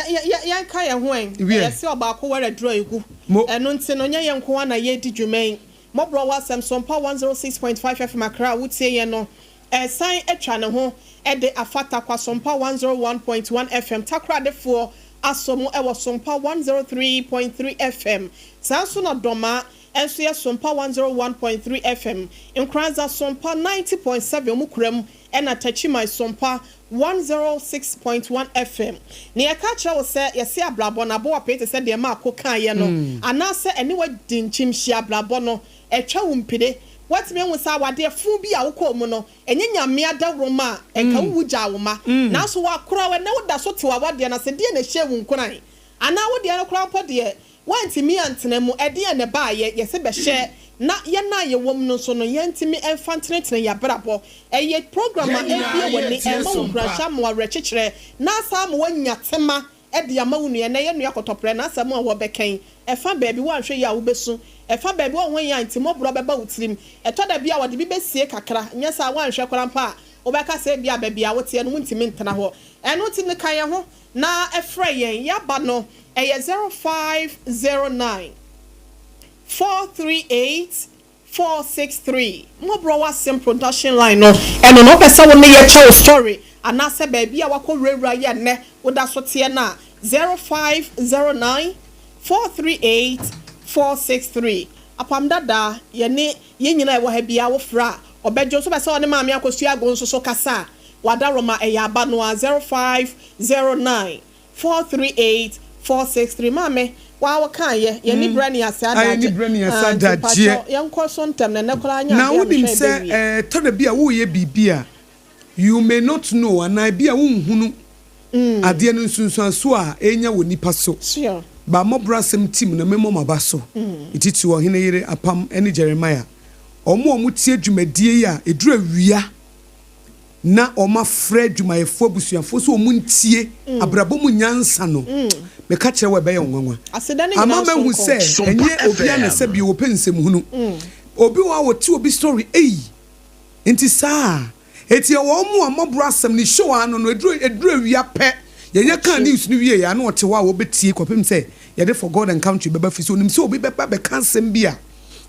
Yɛ, yɛnka yɛn ho ɛ. Wiɛ. Ɛyɛ sɛ ɔbaako ware aduru a egu. Mo. Ɛno nti no, nyɛ yɛn nko ara na yɛredi dwuma yi. Mmɔborɔ wɔ asɛm so mpa 106.5 FM Accra a wotie yɛn no, ɛresan atwa ne ho de afa Tarkwa Sompa 101.1 FM, Takoradefoɔ asɔ mu wɔ Sompa 103.3 FM. Saa nso na Dɔmaa nso yɛ Sompa 101.3 FM, Nkoranza Sompa 90.7 wɔn kura mu ɛna Techiman Sompa 106.1 FM. Nea yɛka akyerɛ wo sɛ yɛse abrabɔ no aboa pee te sɛ deɛ Marko kaeɛ no, anaasɛ ɛne wo adi nkyim hyia abrabɔ no, atwa wo mpire. Woatumi ahu sɛ awadeɛ fo bi a wokɔɔ mu no, ɛnyɛ Nyame adaworoma a, ɛnka wowu gyaa wo mma. Nanso wɔakora wo, ɛnnɛ woda so te w'awadeɛ no ase, deɛn na ɛhyɛɛ wo nkuran? Anaa wo deɛ no koraa mpo deɛ, Woantumi antena mu, ɛdeɛn na ɛbaeɛ? Yɛse bɛhyɛ na yɛn a yɛwɔ mu no nso no yɛntumi mfa ntenetene yɛn abrabɔ. Ɛyɛ program a Yɛn nyinaa ɛbue w'ani, yɛretie ɛma wo so mpa. nkuranhyɛ ama wo awerɛkyekyerɛ na asan ama woanya tema de ama wo nua. Ɛnnɛ yɛn nua Kɔtɔprɛ n'asɛm a wɔbɛka yi, ɛfa baabi woanhwɛ yie a wobɛsu, ɛfa baabi woanhwɛ yie a ntimmɔborɔ bɛba wo tirim, ɛtɔ da bi a wɔde bi bɛsie kakra, nyɛ saa a woanhwɛ koraa mpo a wobɛka sɛ ebia baabi a woteɛ no wontumi ntena hɔ. Ɛno nti no ka yɛn ho na frɛ yɛn. Yɛaba no ɛyɛ 0509 438 463. Mmɔborɔ w'asɛm production line no ɛno no wopɛ sɛ wo ne yɛ kyɛ wo story anaasɛ baabi a wakɔ wurawura yɛ nnɛ woda so teɛ no a 0509 438 463. Apam dada yɛne yɛn nyinaa ɛwɔ ha biara wo frɛ a ɔbɛgye wo so wopɛ sɛ ɔne maame akosua ago nso so kasa a W'adaworoma ɛyɛ aba no a 0509 438 463 Maame, waa wo kaa yɛ, yɛn ani brɛ ne ase Ayɛ adagye ne brɛ ne ase ah nti adagyeɛ. pakyɛw yɛn kɔ so ntɛm na ɛnɛ koraa nyɛ Na adeɛ a wonim mehwɛ sɛ yɛbɛwie. ɛtɔ da bi a woreyɛ biribi a you may not know anaa ebi a wonhunu adeɛ no nsunsuansoɔ a ɛrenya wɔ nipa so. Sure. Ba mmɔborɔ asɛm tim na memmɔ m'aba so. Titiriw ɔhene yere Apam ne Jeremiah, wɔn a wɔtie dwumadie yi a ɛduru awia na wɔafrɛ adwumayɛfoɔ abusuafoɔ sɛ wɔntie abrabɔ mu nyansa no, meka kyerɛ wo a ɛbɛyɛ wo nwanwa. Aseda no Ama nyinaa nso mahu nkɔ. sɛ Sompa ɛnyɛ obiara na FM. sɛ bio wɔpɛ nsɛmhunu. Obi wɔ hɔ a ɔte obi story ei, nti saa a. Enti ɛwɔ wɔn a mmɔborɔ asɛm no show ano no, ɛduru ɛduru awia pɛ, yɛnya kaa Ɔkye. news no wieeɛ a na ɔte hɔ a ɔbɛtie kɔpem sɛ yɛde For God and Country bɛba firi sɛ ɔnim sɛ obi bɛba abɛka asɛm bi a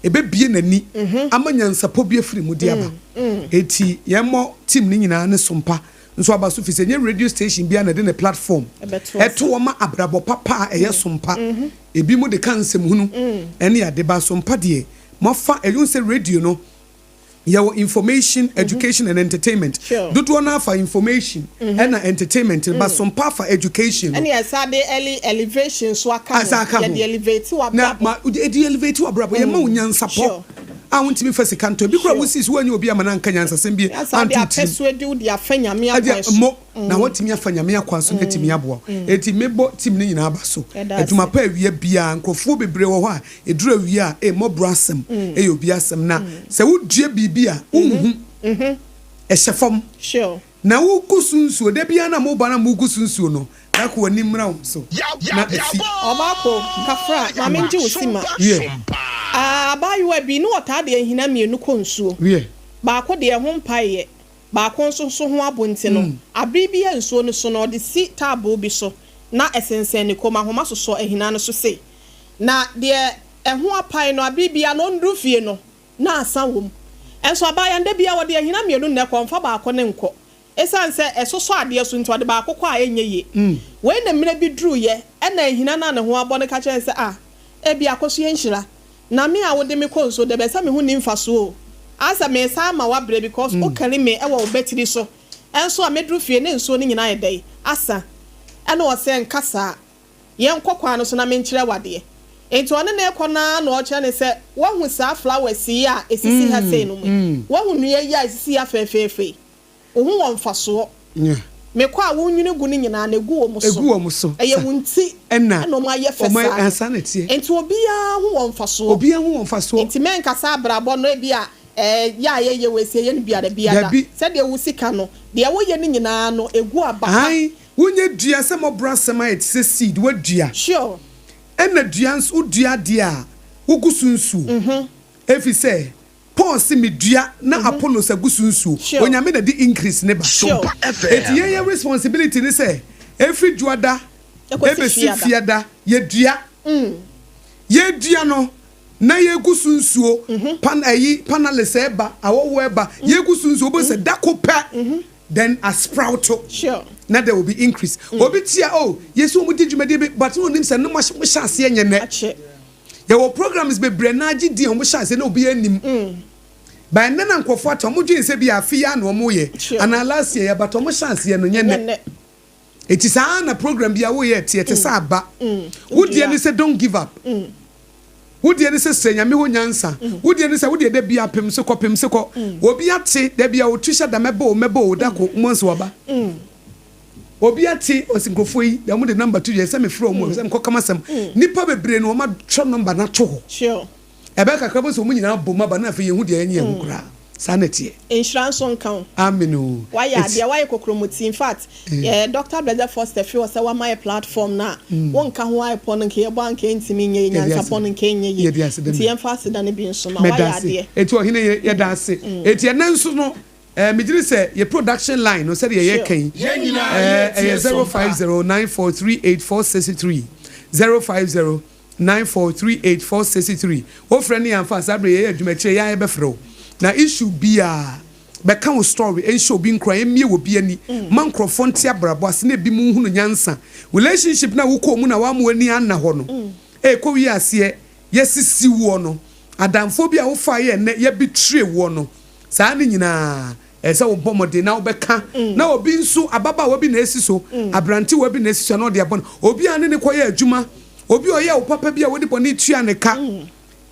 ɛbɛbue n'ani ama nyansapɔ bi afiri mu de aba. Enti yɛmmɔ team no nyinaa ne so mpa nso aba so firi sɛ ɛnyɛ radio station biara na ɛde ne platform to hɔ ma abrabɔ papa a ɛyɛ so mpa. Ebinom de ka nsɛmhunu ne ade but so mpa deɛ moafa ɛyɛ sɛ radio no Yɛwɔ information, education and entertainment. Dodoɔ no ara fa information ɛna entertainment no, but some pa fa education no. Ɛna yɛsan de early elevation nso aka ho. Asan aka ho. Yɛde elevate w'abrabɔ. Na ma ɛde elevate w'abrabɔ. Yɛma wo nyansapɔ a wontumi fa sika ntɔ. Ebi koraa wosii so woannya obi amma no anka nyansasɛm bi Yɛasan de anto wo tirim. apɛsuadi wo de afa Nyame akwan so. Mo na woatumi afa Nyame akwan so na atumi aboa wo. Enti mebɔ team no nyinaa aba so. Adwuma pa awia biara, nkurɔfoɔ bebree wɔ hɔ a ɛduru awia a, ee mmɔborɔ asɛm yɛ obi asɛm. Na sɛ wodua biribi a, wonhu, ɛhyɛ fam. Na wogu so nsuo, da biara na moba na mogu so nsuo no, na kɔ w'ani mmra wo so na afi. Ɔbaako, Kafra, ma mengye wo sima. Wiɛ. Abaayewa bi, ne ɔtaa de ahina mmienu kɔ nsuo. Wiɛ. Baako deɛ ɛho mpaeɛ, baako nso so ho abo nti no, bere bi a nsuo no so no, ɔde si taaboo bi so na ɛsensɛn ne kɔn mu, ahoma sosɔ ahina no so sei. Na deɛ ɛho apae no, bere biara no ɔnnuru fie no, na asa wɔ mu. Nso abaayewa no, da biara ɔde ahina mmienu na ɛkɔ, ɔmfa baako no nkɔ. Esiane sɛ ɛsosɔ adeɛ so nti, ɔde baako kɔ a ɛnyɛ yie. Wei na mmerɛ bi duruiɛ, ɛna ahina no a ne ho abɔ no ka kyerɛɛ no sɛ, Ah, ebia akɔsoɛ nhyira. Na me a wode me kɔ nsuo dɛbɛ sɛ me ho nni mfasoɔ o. Asɛ meresan ama woabrɛ because wo carry me wɔ wo batiri so nso a mɛduru fie ne nsuo no nyinaa ayɛ dɛn? Asa. Ɛna ɔsɛ nka saa. Yɛnkɔ kwan no so na menkyerɛ wo adeɛ. Nti ɔne no rekɔ no ara na ɔrekyerɛ no sɛ woahu saa flowers yi a ɛsisi ha sei nom yi? Woahu nnua yi a ɛsisi ha fɛɛfɛɛfɛ yi? Wo ho wɔ mfasoɔ. Mekɔ a wo nwene gu no nyinaa no, ɛgu wɔn so. Ɛgu wɔn so. Ɛyɛ wo nti na na wɔn ayɛ fɛ saa. Nti obiara ho wɔ mfasoɔ. Obiara ho wɔ mfasoɔ. Nti mɛnkasa abrabɔ no ebia ɛɛ yɛ a yɛyɛ wei sei yɛyɛ no biara biara. Dabi. Sɛdeɛ wo sika no, deɛ woyɛ no nyinaa no, ɛgu aba pa. Ae, wonyɛ dua sɛ mmɔborɔ asɛm ayɛ te sɛ seed, woadua. Sure. Ɛna dua nso, wodua adeɛ a, wogu so nsuo. Ɛfiri sɛ Paul se medua na Apollos agu so nsuo, Onyame na de increase no ba. Enti yɛn yɛ responsibility ne sɛ ɛfiri Dwoada Ɛbɛsi Fiada, yɛdua. Yɛdua no, na yɛgu so nsuo, pan ɛyi panelist ɛba, awɔwɔ ɛba, yɛgu so nsuo, wobɛhu sɛ da ko pɛ, then a sprout. Na there will be increase. Obi tia, oh, yɛsi wɔn di dwumadie bi, but wɔn nim sɛ ne mo hyɛ aseɛ nyɛ nɛ. Yɛwɔ programs bebree na agye di a wɔn hyɛ aseɛ na obi anim. By nne na nkurɔfoɔ ate, wɔn dwen sɛ bi afe yi ano wɔn yɛ anaa last year yɛ, but wɔn hyɛ aseɛ no nyɛ nɛ. Eti saa na program bi a woyɛ teɛ te sɛ aba. Wodeɛ ne sɛ don't give up. Wodeɛ ne sɛ sɛ Nyame hɔ nyansa. Wodeɛ ne sɛ wodeɛ da bi apem so kɔ pem so kɔ. Obi ate da bi a otu hyɛ da mɛbɔ o mɛbɔ o da ko mo nso waba. Obi ate ɔsi nkurɔfoɔ yi da wɔn de number to yɛ sɛ mefrɛ wɔn sɛ mekɔ kama sɛm. Nipa bebree na wɔn atwerɛ number na to hɔ. Ɛbɛyɛ kakra bɔ sɛ wɔn nyinaa bɔ mu aba na afei yɛn ho deɛ ɛnyɛ yɛn ho koraa. Saa na ɛteɛ. Nhyira nso nka wo. Amen o. Wayɛ adeɛ, wayɛ kokromoti. In fact, Dr. Blessed Foster fi wɔ sɛ wama yɛ platform na wonka ho ayɛ pɔ no nka yɛbɔ anka ntumi nyɛ yɛ nyansapɔ no nka nyɛ yie, nti yɛmfa aseda no bi nso ma wayɛ adeɛ. Eti ɔhene yɛ yɛda ase. Eti ɛnɛ nso no megyere sɛ yɛ production line no, sɛdeɛ yɛyɛ kan ɛyɛ 0509438463, 0509438463. Wofrɛ ne yɛmfa saa bere yɛyɛ adwuma akyire yɛn yɛbɛfrɛ wo na issue biaa bɛka wo story, ɛnhyɛ obi nkura, ɛmmie wɔ bi ani ma nkurɔfoɔ nte abrabɔ ase na ebi mu nhunu nyansa. Relationship na wokɔ mu na wama w'ani anna hɔ no, ɛkɔ wi aseɛ yɛsisi woɔ no, adamfoɔ bi a wofa yɛ nnɛ yɛbitire woɔ no, saa ne nyinaa ɛsɛ wobɔ mmɔden na wobɛka na obi nso, ababaawa bi na esi so, aberantewa bi na esi so na ɔde abɔ no, obi a ne ne kɔyɛ adwuma, obi a ɔyɛ wo papa bi a wode bɔne tua ne ka,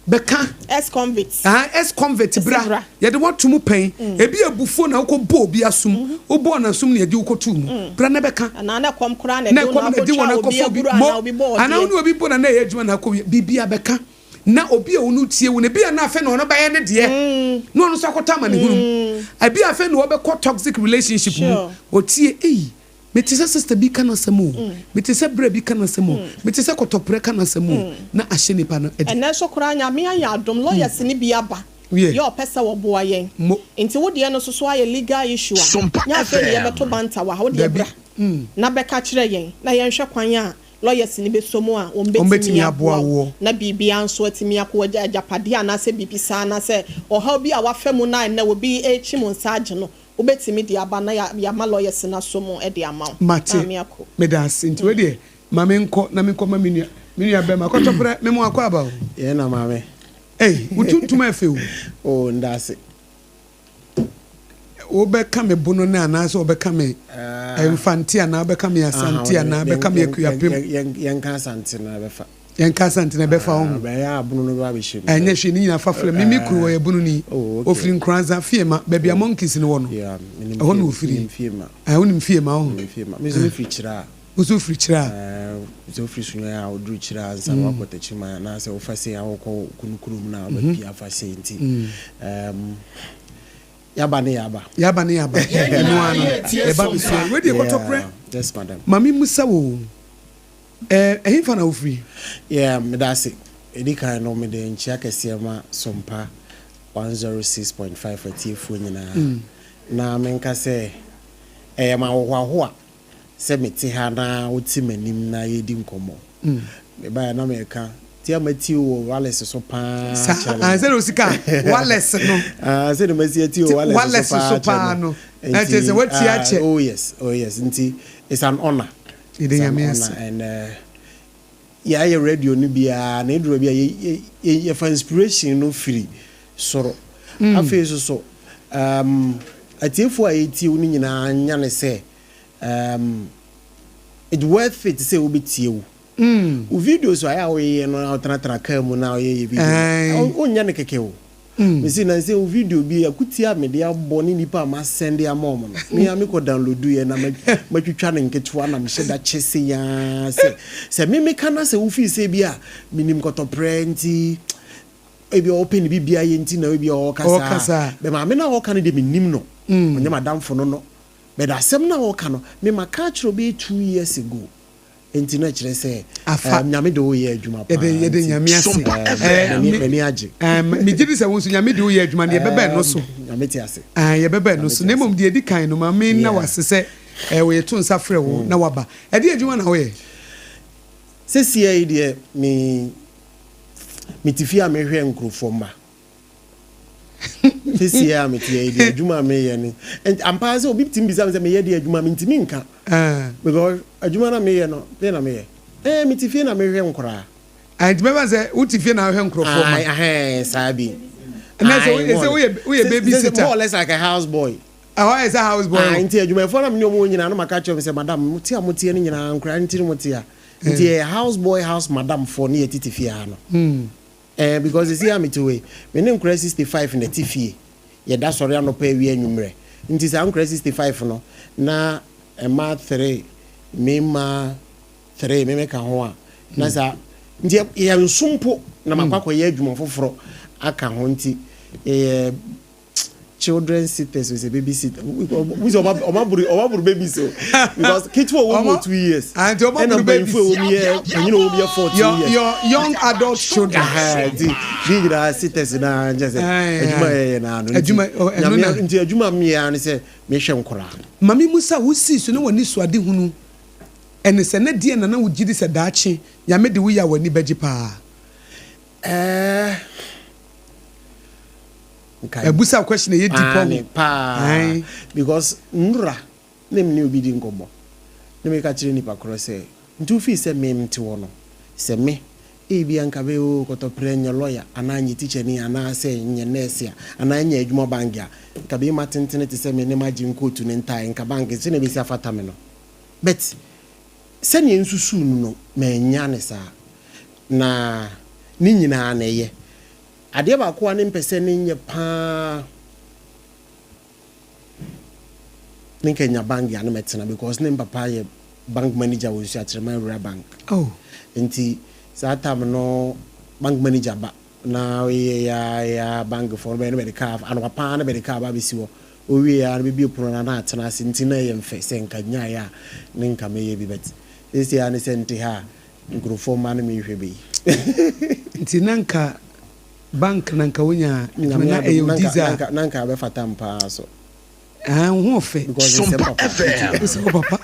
bɛka. Ex convict. Ah, ex convict, bra, yɛde wato mu pɛn. Ebi abufuo na wokɔ bɔ obi asom, wobɔɔ n'asom na yɛde wokɔto mu, bra na bɛka. Anaa na kɔm koraa na ɛde wɔn akɔtwa obi aburu anaa obi bɔ ɔdeɛ. Anaa wo ne obi bɔ na na ɛyɛ adwuma na akɔ biribi abɛka na obi a ɔno tie wo no, ebi a na afɛ na ɔno bɛyɛ ne deɛ na ɔno nso akɔtɔ ama ne hunu mu, ebi afɛ na ɔbɛkɔ toxic relationship mu, otie eyi, mete sɛ sister bi ka n'asɛm o, mete sɛ brɛ bi ka n'asɛm o, mete sɛ kɔtɔprɛ ka n'asɛm o, na ahyɛ nipa no ɛdi. Ɛnɛ nso koraa Nyame ayɛ adom, lawyers ni bi aba yɛ ɔpɛ sɛ wɔboa yɛn, nti wo deɛ no soso ayɛ legal issue a nyɛ afei ne yɛbɛto banta wɔ ha. Wo deɛ bra na bɛka kyerɛ yɛn na yɛnhwɛ kwan a lawyers ni bɛsɔ mu a wɔn bɛtumi aboa wo na biribiara nso atumi akɔ agyapadeɛ anaasɛ biribi saa anaasɛ ɔhaw bi a wafa mu na ɛnɛ obi ekyi mu nsa agye no, wobɛtumi de aba na yɛama lawyers no aso mu de ama wo. Mate, meda ase. Nti wei deɛ, ma menkɔ na menkɔ ma me nua bɛma kɔtɔprɛ me mu akɔ aba o. Yɛn na maame. Ei, wo tuntum ɛfɛ o. O, nda ase. Wobɛka me bono ne anaasɛ wobɛka me Mfante anaa wobɛka me Asante anaa wobɛka me Akuapem? Yɛnka Asante na bɛfa. Yɛnka Asante na ɛbɛfa wo ho. Bɛyɛ abono no bɛba bɛhyɛ mu. Ɛnyɛ hwee, ne nyinaa fa frɛ me. Me kunu wɔyɛ bunu ni. Ofiri Nkoranza Fiema, baabi a monkeys no wɔ no, ɛhɔ na ofiri. Wonim Fiema wo ho? Me nso mefiri Kyerɛ a. Wo nso wofiri Kyerɛ a? Sɛ wofiri Sunyani a, woduru Kyerɛ a ansa na wakɔ Takyiman, anaasɛ wofa sei a wokɔ Kunukurom na wobɛpia afa sei, nti yaba ne yaba. Yaba ne yaba, ɛno ano ɛba bɛsua wei deɛ kɔtɔkorɛ. Yes, madam. Ma me musa wo, ɛhefa na wofiri? Yeah, meda ase. Ɛdi kan no, mede nkyia kɛseɛ ma Sompa 106.5 atiefoɔ nyinaa na menka sɛ ɛyɛ ma ahohoahoa sɛ mete ha na wote m'anim na yɛdi nkɔmmɔ. Mebaeɛ na meka ti a matie wɔ wireless so paa. Sɛde osika wireless no. Sɛde masi atie wɔ wireless so paa no, ɛkyɛ sɛ watie akyɛ. Oh yes, oh yes, nti it's an honour. Yɛde Nyame ase. And yɛayɛ radio no biara na ɛduru bi a yɛfa inspiration no firi soro. Afei so so atiefoɔ a yɛtie wo no nyinaa nya ne sɛ it worth it sɛ wobɛtie wo wo videos a yɛ a woyɛ no na wotenatena kaa mu na woyɛyɛ video, wonyɛ no kɛkɛ o. Mesi na sɛ wo video bi akutia a mede abɔ ne nipa a masɛnde ama ɔmo no, me a mekɔ download yɛ na matwitwa ne nketewa na mehyɛ da kye se yaa sɛ me meka na sɛ wofii sɛ bi a menim kɔtɔprɛ, nti ebi a ɔpɛ ne bibia yɛ nti na ebi a ɔɔka saa. Bɛ maame na ɔɔka no deɛ, menim no, ɔnyɛ madamfo no. Bɛda asɛm na ɔɔka no, me maka akyerɛ ɔbɛyɛ 2 years ago, nti na kyerɛ sɛ afa Nyame de woyɛ adwuma paa. Yɛde Nyame ase. M'ani agye. Megye di sɛ wo nso Nyame de woyɛ adwuma no, yɛbɛbɛn no so. Nyame te ase. Yɛbɛbɛn no so, na mmom deɛ ɛdi kan no, ma me na wase sɛ wɔyɛto nsa frɛ wo na waba. Ɛde adwuma na woyɛ? Sesia yi deɛ me mete fie a mehwɛ nkurɔfoɔ mma. Sesia a mete yi deɛ adwuma a meyɛ no ampa sɛ obi tumi bisa me sɛ meyɛ deɛ adwuma mentumi nka. Because adwuma na meyɛ no deɛ na meyɛ. Ɛɛ mete fie na mehwɛ nkoraa. Nti mɛfa sɛ wote fie na wohwɛ nkurɔfoɔ mma. Ahɛn saa bi. Ɛnɛ sɛ woyɛ woyɛ baby sitter. More or less like a house boy. Ɛhɔ ayɛ sɛ house boy. Nti adwumayɛfoɔ na me ne wɔn nyinaa no maka kyerɛ wɔn sɛ madam mo te a mo teɛ no nyinaa nkoraa nti no mo te a. Nti yɛyɛ house boy house madam foɔ ne yɛ tete fie ha no. Eh because sisi a mete hɔ yi, me ne nkwadaa 65 na ɛte fie. Yɛda sɔre anɔpa awia anwummerɛ. Nti saa nkwadaa 65 no, na mmaa three, mmarima three, me meka ho a, na saa nti yɛnso mpo na makɔ akɔyɛ adwuma foforɔ aka ho nti yɛyɛ children sitters o sɛ baby sitter wusɛ ɔma ɔma buru ɔma buru babies o because ketewa ɔwɔ mu wɔ 2 years ɛna mpanyinfo ɛwɔ mu yɛ panyin ɔwɔ mu yɛ 14 years. Your young adult children. Nti ne nyinaa sitters na nkyɛn sɛ adwuma yɛ yɛ naa no nti nyame nti adwuma mi yɛ ano sɛ mehwɛ nkoraa. Maame Musa wosi so ne w'ani so ade hunu ɛne sɛ ne deɛ nana wo gyi di sɛ daakye Nyame de wo yɛ a w'ani bɛgye paa. Ɛɛ. Ɛbusa question ɛyɛ deep ɔho. Paa because nnura ne me ne obi di nkɔmmɔ ne meka kyerɛ nipa korɔ sɛ nti wofii sɛ me mte hɔ no sɛ me ebi anka bɛyɛ o kɔtɔprɛ nyɛ lawyer anaa nyɛ teacher ni anaa sɛ nyɛ nurse a anaa nyɛ adwuma bank a nka bɛyɛ tentene te sɛ me ne magye nkootu ne ntae nka bank sɛ na ɛbɛsi afata me no, but sɛnea nsusu no no manya ne saa na ne nyinaa na ɛyɛ adeɛ baako a ne mpɛ sɛ ne nyɛ paa ne nka nya bank a ne mɛtena because ne papa yɛ bank manager wɔ Nsuakyerɛman Rural Bank. Nti saa time no bank manager ba na ɔyɛ ya ya bank foɔ no bɛyɛ ne bɛde kaa anɔpa paa ne bɛde kaa ba abɛsi hɔ owie ya no bɛbie pono na na atena ase nti na ɛyɛ mfɛ sɛ nka nyaeɛ a ne nka mɛyɛ bi, but seesei a ne sɛ nte ha a nkurɔfoɔ mma no mehwɛ bɛyi. Nti na nka bank na nka wonya adwuma na ɛyɛ wo desire. Na nka bɛfata mpaa so. Ah, wo ho fɛ. Because nsɛm papa. Sɛ wo papa.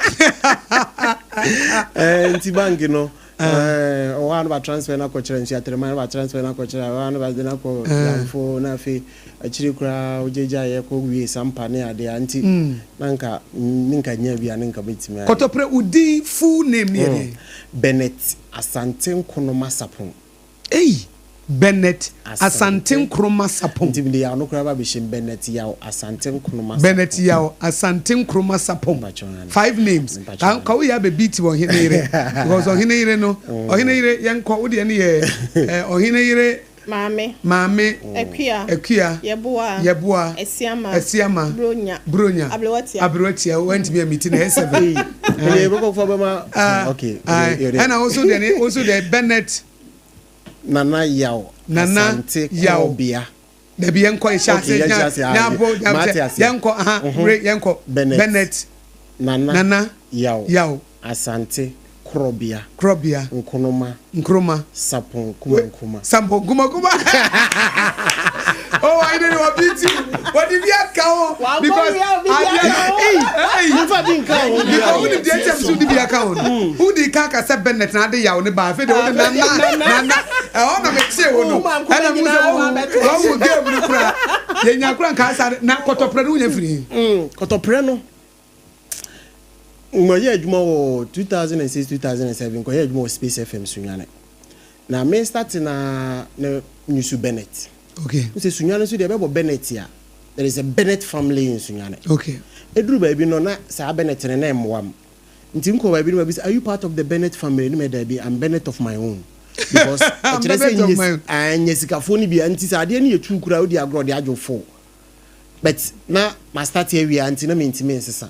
Nti bank no ɔwɔ a no ba transfer no akɔkyerɛ Nsuatrɛman no ba transfer no akɔkyerɛ ɔwɔ a no ba de no akɔ Yamfo na afei akyire koraa wogyagya yɛ kɔ wie Sampa ne adeɛ a nti na nka ne nka nya bi a ne nka bɛtumi ayɛ. Kɔtɔprɛ, wo din full name ne yɛ deɛ? Bennett Asante Nkonoma Sapon. Ei, Bennett Asante Nkrumah Sapon. Nti mede Yaw no koraa ba bɛhyɛ mu, Bennett Yaw Asante Nkonoma Sapon. Bennett Yaw Asante Nkrumah Sapon, five names. Ka ka woyɛ abɛbi ti wɔ ɔhene yere because ɔhene yere no ɔhene yere yɛnkɔ wo deɛ no yɛ ɔhene yere. Maame. Maame. Akua. Akua. Yɛboa. Yɛboa. Asiama. Asiama. Bronya. Bronya. Aberewatia. Aberewatia wantumi amiti na ɛyɛ seven. Ɛnna yɛbɛkɔ bɛma okay. Ɛna wo so deɛ ne wo so deɛ Bennett. Nana Yaw. Nana Asante Yaw. Korɔbea. Dabi, yɛnkɔ yɛhyɛ ase nya nyabo nyabo yɛnkɔ aha re yɛnkɔ. Bennett. Bennett. Nana. Nana. Yaw. Yaw. Asante Korɔbea. Korɔbea. Nkonoma. Nkroma. Sapon Kuma Nkuma. Sapon Kuma Kuma. Oh, I didn't want beat you. What did you aka ho? Because adeɛ hey, nfa bi nka ho bi. Because who did the so di bi aka ho no? Who di ka ka sɛ Bennett na ade Yaw ne ba afei de wo de Nana Nana ɛhɔ na me tie wo no ɛna mu sɛ wɔn wɔn game no kura yɛnya kura nka asa na kɔtɔprɛ no wonya firi. Kɔtɔprɛ no nkɔyɛ adwuma wɔ 2006 2007, nkɔyɛ adwuma wɔ Space FM Sunyane na me start na ne Nyusu Bennett. N sɛ Sunyane nso deɛ ɛbɛbɔ Bennett a, there is a Bennett family in Sunyane. Eduru baabi no na saa Bennett no na ɛmmoa m nti nkɔ baabi no baabi sɛ, "Are you part of the Bennett family?" Ne mɛ daabi, I'm Bennett of my own because ɛkyerɛ sɛ nyɛ sikafoɔ no bia nti sɛ adeɛ no yɛ tuu kura wodi agorɔ de adwo fo, but na ma start awia nti na mentumi nsesa.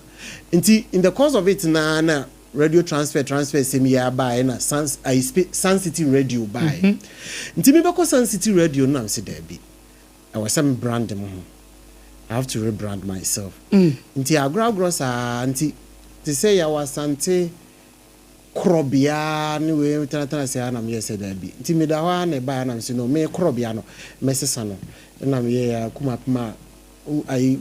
Nti in the course of it na na radio transfer sɛm yi abaeɛ na Sun, ayi, Sun City Radio baeɛ. Nti mebɛkɔ Sun City Radio no nam sɛ daabi, ɛwɔ sɛ me brand mo ho, I have to rebrand myself. Nti agorɔ agorɔ saa nti te sɛ Yɛwɔ Asante Korɔbea ne wei tenatena ase a na meyɛ sɛ daabi. Nti meda hɔ a na ɛbaeɛ nam sɛ no me Korɔbea no mɛsesa no na meyɛ Kumapem a ayi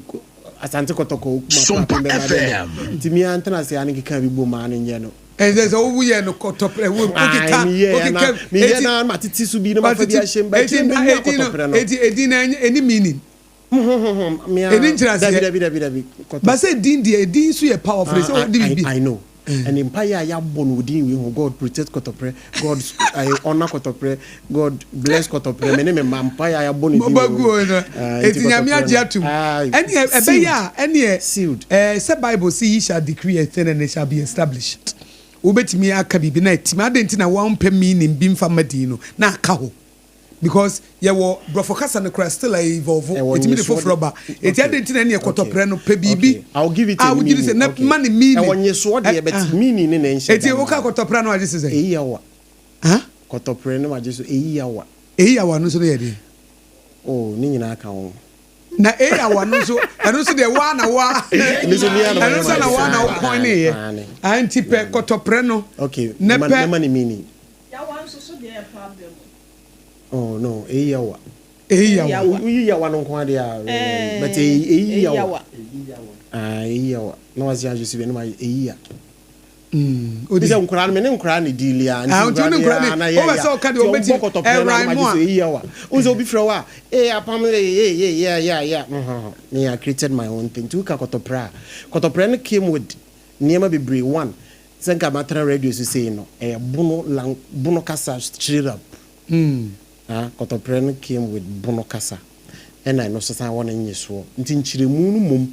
Asante Kɔtɔkɔ Kumapem bɛba dɛ. Nti mea ntena ase a ne keka bi bom a ne nyɛ no. Ɛsɛ sɛ wowu yɛ no kɔtɔprɛ wo wokeka wokeka meyɛ na matete so bi na mafa bi ahyɛ mu but menya kɔtɔprɛ no. Eti edin na ɛni meaning. Ɛni nkyerɛaseɛ. Dabi dabi dabi dabi. Ba sɛ edin deɛ edin nso yɛ powerful sɛ wode biribi. I know. Ɛne mpaeɛ a yɛabɔ no wɔ din wei ho, God protect kɔtɔprɛ, God honour kɔtɔprɛ, God bless kɔtɔprɛ, me ne me mma mpaeɛ a yɛabɔ no din wei ho. No. Eti Nyame agye atum. Ɛneɛ ɛbɛyɛ a ɛneɛ Sealed. Ɛɛ sɛ Bible se ye shall decree a thing and it shall be established. Wobɛtumi aka biribi na atim. Adɛn nti na woampɛ meaning bi mfa mma din no na aka hɔ? Because yɛwɔ brɔfo kasa no koraa still a evolve, Ɛwɔ ɛtumi de nyesoɔ foforɔ de ba. Enti okay adɛn nti na ɛneɛ okay kɔtɔprɛ no pɛ biribi okay I will give it a a wogye di sɛ meaning na okay ma no meaning. Ɛwɔ nyesoɔ Ɛ deɛ but ah meaning no na ɛnhyɛ Enti da woka mmaa. kɔtɔprɛ a na wagye so sɛn? Eyi yawa. Huh? Kɔtɔprɛ no magye so eyi yawa. Eyi yawa no nso no yɛ deɛn? Oh ne nyinaa ka ho. Na eyi yawa no nso ɛno nso deɛ woa na woa Me nso me ara na ɛno mayɛ nso na m'ade. woa na Aane wokɔneeɛ. aane Ah nti pɛ aane. kɔtɔprɛ no Okay na mema pɛ. mɛma no meaning. Yawa nso so deɛ yɛ problem o. Oh no eyi yawa. Eyi yawa. Woyi yawa no nko ara deɛ a but eyi eyi yawa. Ah eyi yawa na wasi ahwɛ si bi na ma eyi ya. Mm. Sɛ nkwadaa no me ne nkwadaa na deal a nti nkwadaa no yɛ na yɛ ya. Ɔka deɛ ɔbɛti ɔbɔ kɔtɔpɛ na ma gye so eyi yawa. Wo sɛ obi frɛ wo a ee apam ee ee ee ya ya ya. Me I created my own thing. Nti woka kɔtɔprɛ a kɔtɔprɛ no came with nneɛma bebree one sɛ nka matena radio so sei no ɛyɛ bono lang bono kasa straight up. Ah, kɔtɔprɛ no came with bono kasa ɛna ɛno nso san wɔ ne nnyesoɔ nti nkyerɛmu no mmom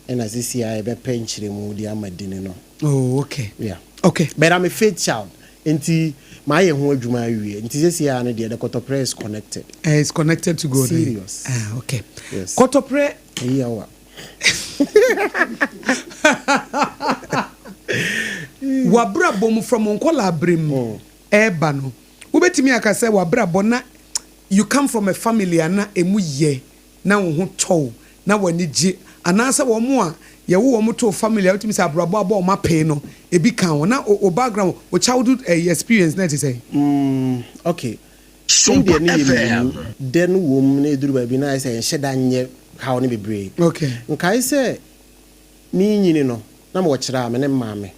ɛna seesei a yɛbɛpɛ nkyerɛmu de ama dini no. Oh, okay. Yeah. Okay. But I'm a faith child nti mayɛ ho adwuma awie nti seesei a no deɛ the kɔtɔprɛ is connected. Eh, it's connected to God. Eh? Serious. Ah, okay. Yes. Kɔtɔprɛ. Eyi awa. W'abrabɔ mu from nkɔlaa bere mu ɛɛba no, wobɛtumi aka sɛ w'abrabɔ na you come from a family a na emu yɛ, na wo ho tɔ wo, na w'ani gye, anaasɛ wɔn a yɛwo wɔn too family a wotumi sɛ abrabɔ abɔ wɔn apee no ebi ka ho, na wo background, wo childhood ɛyi experience na ɛte sɛn? Okay. Me deɛ no yɛ mmienu. Dɛ no wom na ɛduru baabi na ayɛ sɛ ɛnhyɛ da nyɛ haw no bebree. Nkae sɛ merenyini no, na mewɔ kyerɛ a me ne me maame.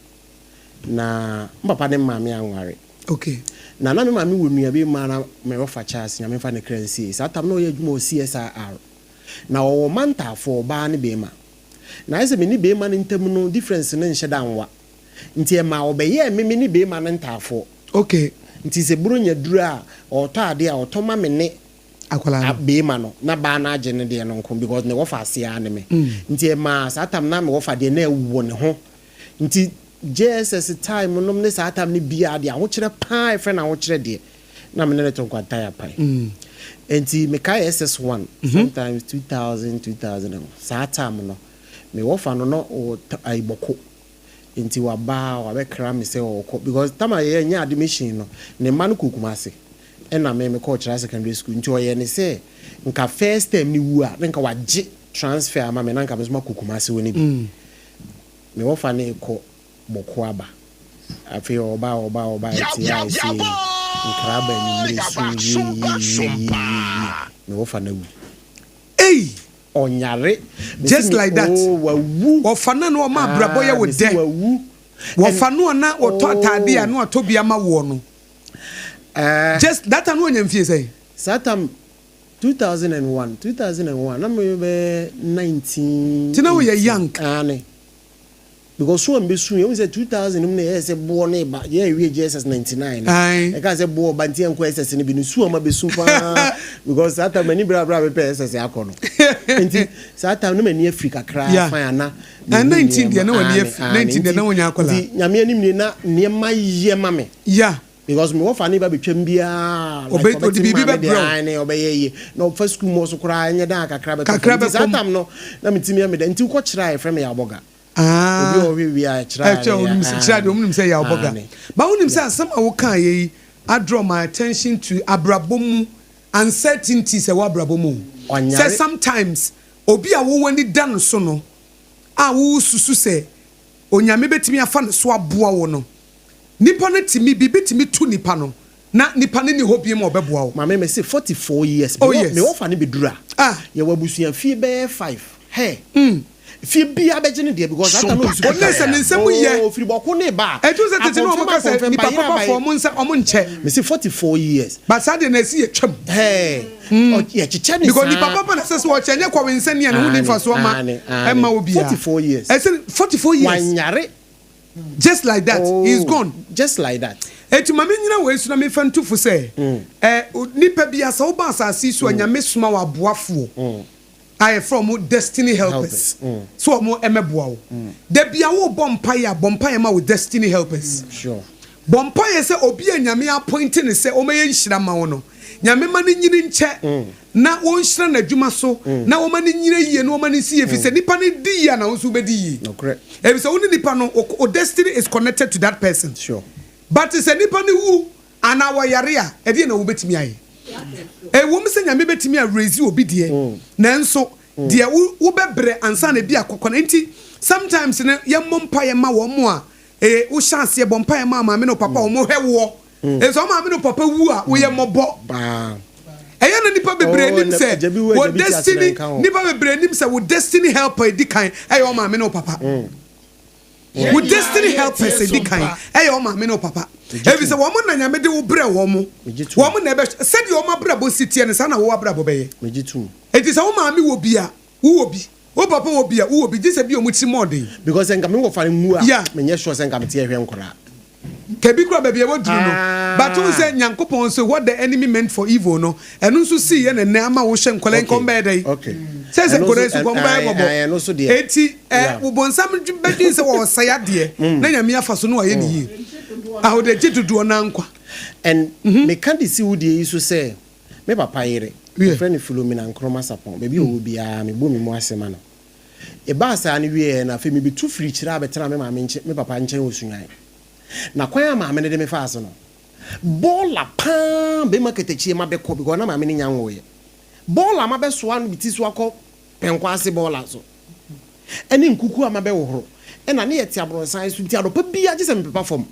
Na me papa ne me maame anware. Na na me maame wɔ nua bi ma na me wɔfa Charles, Nyame mfa ne kra nsie. Saa tam na ɔyɛ adwuma wɔ CSIR. Na ɔwɔ mma ntaafoɔ, ɔbaa ne beema. Na ayɛ sɛ me ne beema no ntam no difference no nhyɛ da nwa. Nti ɛmaa ɔbɛyɛɛ me me ne beema no ntaafoɔ. Nti sɛ Buronya duru a, ɔɔtɔ adeɛ a, ɔtɔ ma me ne Akwadaa no. Beema no, na baa no agye ne deɛ no nko because ne wɔfa ase ara ne me. Nti ɛmaa saa tam no na me wɔfa deɛ na ɛwɔ ne ho. Nti JSS time nom ne saa time no biara deɛ ahokyerɛ paa yɛfrɛ no ahokyerɛ deɛ na me ne no to nkwanta yɛ apae. Nti mekae SS1 sometimes 2000, 2000 and saa time no me wɔfa no na ɔwɔ ayi Bɔko. Nti waba wabɛkra me sɛ ɔɔkɔ because time a yɛ nyaa admission no ne mma no kɔɔ Kumasi ɛna me mekɔɔ Kyerɛ secondary school nti ɔyɛɛ ne sɛ nka first term no wu a na nka wagye transfer ama me na nka me nso makɔ Kumasi hɔ no bi. Me wɔfa no rekɔ Bɔko aba afei ɔɔba ɔɔba ɔɔba ɛte a ɛsei nkra aba anwummere su yiiyiiyiiyiiyi me wɔfa no awu. Ei! Ɔnyare. Mese Just me like that. oh wawu. Wɔfa no a na ɔma abrabɔ yɛ Ah wo mese dɛ. wawu. And Wɔfa no a na ɔtɔ ataade a oh. na watɔ bi ama woɔ no. Eh. Just that time na wanya mfie sɛn? Saa tam 2001, 2001 na me bɛyɛ 19, Nti na woyɛ 18. young. Aane. Because su a mebesu yɛ, wohu sɛ 2000 no mu na ɛyɛɛ sɛ boɔ no reba, yɛ yɛwie JSS 99 no, Ae. ɛkaa sɛ boɔ reba nti yɛnkɔ SS no bi no, su a mabesu paa because saa time m'ani bere a bere a mepɛ SS akɔ no. Nti saa time no m'ani afiri kakra Yeah. fine ana Eh, mehu 19 deɛ nneɛma. na w'ani Aane, afiri, aane, 19 deɛ nti na wonyɛ akwadaa. nti Nyame anim nie na nneɛma yɛ ma me. Yeah. Because me wɔfa ne ba betwam biara like Ɔbɛ, ɔde ɔbɛte biribi maame deɛ bɛbrɛ wo. aane ɔbɛyɛ yie na ɔfa sukuu mu hɔ so koraa ɛnyɛ dan a kakra bɛtɔ Kakra fam nti saa bɛkɔ mu. time no na metumi yɛ me dɛ nti wokɔ kyerɛ a yɛfrɛ me Yawbɔga. Obi Ah, a ɔhwɛ wie a kyerɛ a ɛkyɛ ne wonim sɛ, kyerɛ a deɛ aane wɔnim sɛ Yawbɔga. aane But wonim sɛ yeah. asɛm a wokaeɛ yi adraw my attention to abrabɔ mu uncertainties ɛwɔ abrabɔ mu o. Sɛ Ɔnyare. sometimes obi a wo w'ani da no so no a wosusu sɛ Onyame bɛtumi afa ne so aboa wo no, Nipa no tumi, biribi tumi to nipa no na nipa no nni hɔ biom a ɔbɛboa wo. Maame mese 44 years me Oh wɔ me yes. wɔfa no bɛduru a Ah. yɛwɔ abusua fie bɛyɛ five hɛ Mm. Fie biara bɛgye ne deɛ because that time na ɔnsu Ɔne sɛ ne nsɛm yɛ. Oh, ofiri bɔko ne ba a. Ɛtu sɛ tete na wɔn ka sɛ nipa papafoɔ wɔn nsa wɔn nkyɛ. Mesi 44 years. But saa deɛ na ɛsi yɛ twam. Ɛɛ yɛkyekyɛ ne saa. Because nipa papa na ɛsɛ sɛ ɔkyɛ nyɛ kɔwensani a ne ho ni nfasoɔ ma ɛma obiara. 44 years. Ɛsɛ 44 years. Wanyare. Just like that he is gone. Just like that. Eti ma me nyina wei so na me fa ntu fo sɛ ɛ nipa bi asa woba asase yi so a Nyame soma wo aboafoɔ a yɛfrɛ wɔn destiny helpers sɛ wɔn ɛmɛboa wo. Da bia wo bɔ mpaeɛ a bɔ mpaeɛ ma wo destiny helpers. Bɔ mpaeɛ sɛ obi a Nyame appoint no sɛ ɔmɛyɛ nhyira ma wo no Nyame ma no nyini nkyɛ na wɔnhyira n'adwuma so na wɔma no nyina yie na wɔma no nsi yie ɛfiri sɛ nipa no di yie a na wo nso wobɛdi yie ɛfiri sɛ wo ne nipa no wo destiny is connected to that person but sɛ nipa no wu anaa wɔyare a ɛdeɛn na wobɛtumi ayɛ ɛwom sɛ Nyame bɛtumi a raise obi deɛ nanso deɛ wobɛbrɛ ansa na ebi akɔkɔ no nti sometimes no yɛmmɔ mpaeɛ ma wɔn a eh, wohyɛ aseɛ bɔ mpaeɛ ma maame ne papa wɔn hwɛ woɔ Efisɛ wo maame ne wo papa wu a, woyɛ mmɔbɔ. Ɛyɛ na nipa bebree nim sɛ wɔ destiny nipa bebree nim sɛ wo destiny helper edi kan ɛyɛ wo maame ne wo papa. Wo destiny helpers edi kan ɛyɛ wo maame ne wo papa. Efisɛ wɔn na Nyame de wo brɛ wɔn. Wɔn na ɛbɛ sɛdeɛ wɔn abrabɔ si teɛ no saa na wo abrabɔ bɛyɛ. Enti sɛ wo maame wɔ bi a, wo wɔ bi. Wo papa wɔ bi a, wo wɔ bi. Gye sɛ bi a wɔn tirim ɔden. Because sɛ nka me wɔfa no nwu a, Yeah. menyɛ sure sɛ nka mete ɛhwɛ nkwadaa. Ka bi koraa baabi a waduru no but wohu sɛ Nyankopɔn nso what the enemy meant for evil no ɛno nso sii yɛ na ɛnɛ ama wo hyɛ nkwadaa yi nkɔm bɛyɛ dɛn sɛ sɛ nkwadaa yi so nkɔm bɛyɛ mɔbɔ enti ɛ wo bonsam bɛdwen sɛ wɔsɛe adeɛ na Nyame afa so na wayɛ ne yie ahodagye dodoɔ no ara nkwa. And meka de si wo deɛ yi so sɛ me papa yere yɛfrɛ no Philomena Nkrumah Sarpong baabi a ɔwɔ biara mebɔ me mu ase ma no Ɛbaa saa no wieeɛ no, afei mebetu firii Kyerɛ abɛtenaa me maame nkyɛn, me papa nkyɛn wɔ Sunyani. Na kwan a maame no de me faa so no, bɔɔla pa ara bɛrima katakyie mabɛkɔ because na maame no nnya nwoeɛ. Bɔɔla a mabɛsoa no me ti so akɔ Pɛnkɔ ase bɔɔla so, ɛne nkukuo a mabɛhohoro. Ɛna ne yɛte abrɔnsan so nti anɔpa biara gye sɛ mepepa fam.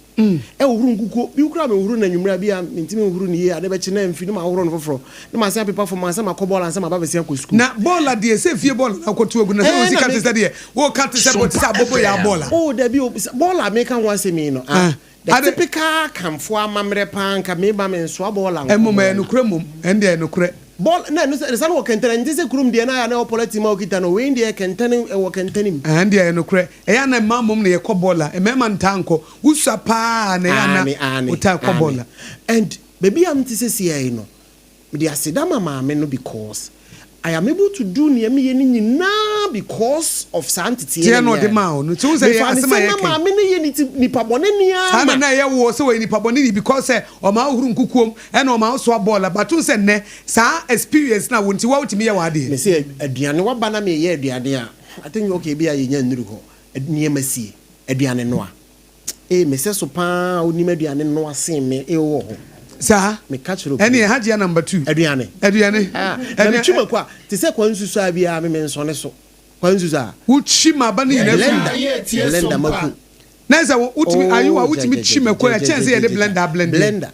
Ɛhohoro nkukuo, bi koraa mehohoro no anwummerɛ a bi a mentumi nhohoro no yie a, ade bɛkye na amfi na mahohoro no foforɔ na masan apepa fam ansa makɔ bɔɔl ansa maba abɛsen akɔ sukuu. Na bɔɔla deɛ sɛ fie bɔɔla na wokɔto agu no na sɛ wosi ka te sɛ deɛ woka te sɛ te sɛ aboboyaa bɔɔla. Oh dabi o, bɔɔla a meka ho asɛm yi no ah, the typical Akanfoɔ amammerɛ paa nka meba mensoa bɔɔla nkɔ Mmom ɛyɛ nokorɛ mmom, ɛnde ɛyɛ nokorɛ. Bɔɔl na ɛno sɛ ɛsane wɔ kɛntɛn ɛnte sɛ kurom deɛ na ayɛ a na ɛwɔ pɔlɛtin mu a wokita no wei deɛ kɛntɛn ɛwɔ kɛntɛn mu. Ɛnde ɛyɛ nokorɛ. Ɛyɛ a na mmaa mmom na yɛkɔ bɔɔl a, mmarima ntaa nkɔ. Wosua paa na ɛyɛ a na Aane, aane, wotaa kɔ aane. bɔɔl a. And baabi a mete seesei yi no, mede aseda ma maame no because I am able to do nea meyɛ no nyinaa because of saa nteteɛ Teɛ no na ɔde menyaeɛ maa no. wo no. Nti wohu sɛ ɛyɛ Mefaa no asɛm a sɛ na yɛka yi. maame no yɛ ne ti nipa bɔneni ara Saa na ma. na ɛyɛ woɔ sɛ ɔyɛ nipa bɔneni because sɛ ɔma wohoro nkukuom ɛna ɔma wosoa bɔɔl a but wohu sɛ nnɛ saa experience no a wo nti woa wotumi yɛ w'adeɛ. Mese aduane waba na meyɛ aduane a, I think okay ebia yɛnya nnuru hɔ, nneɛma sie, aduane noa. Ee me sɛso paa a onim aduane noa sen me ee wowɔ hɔ. Saa? Meka kyerɛ Ɛneɛ obiara. Hajia number two. Aduane. Aduane. Ah, na metwi mako a, te sɛ kwan nsusuaa biara me mensɔne so. Kwan nsusuaa. Wotwi maba no nyinaa firi mu. Blender, blender mako. Na ɛsɛ wo wotumi Oh, ayewa wotumi gya twi gya mako gya a gya ɛkyɛn sɛ gya yɛde gya. blender ablende. Blender.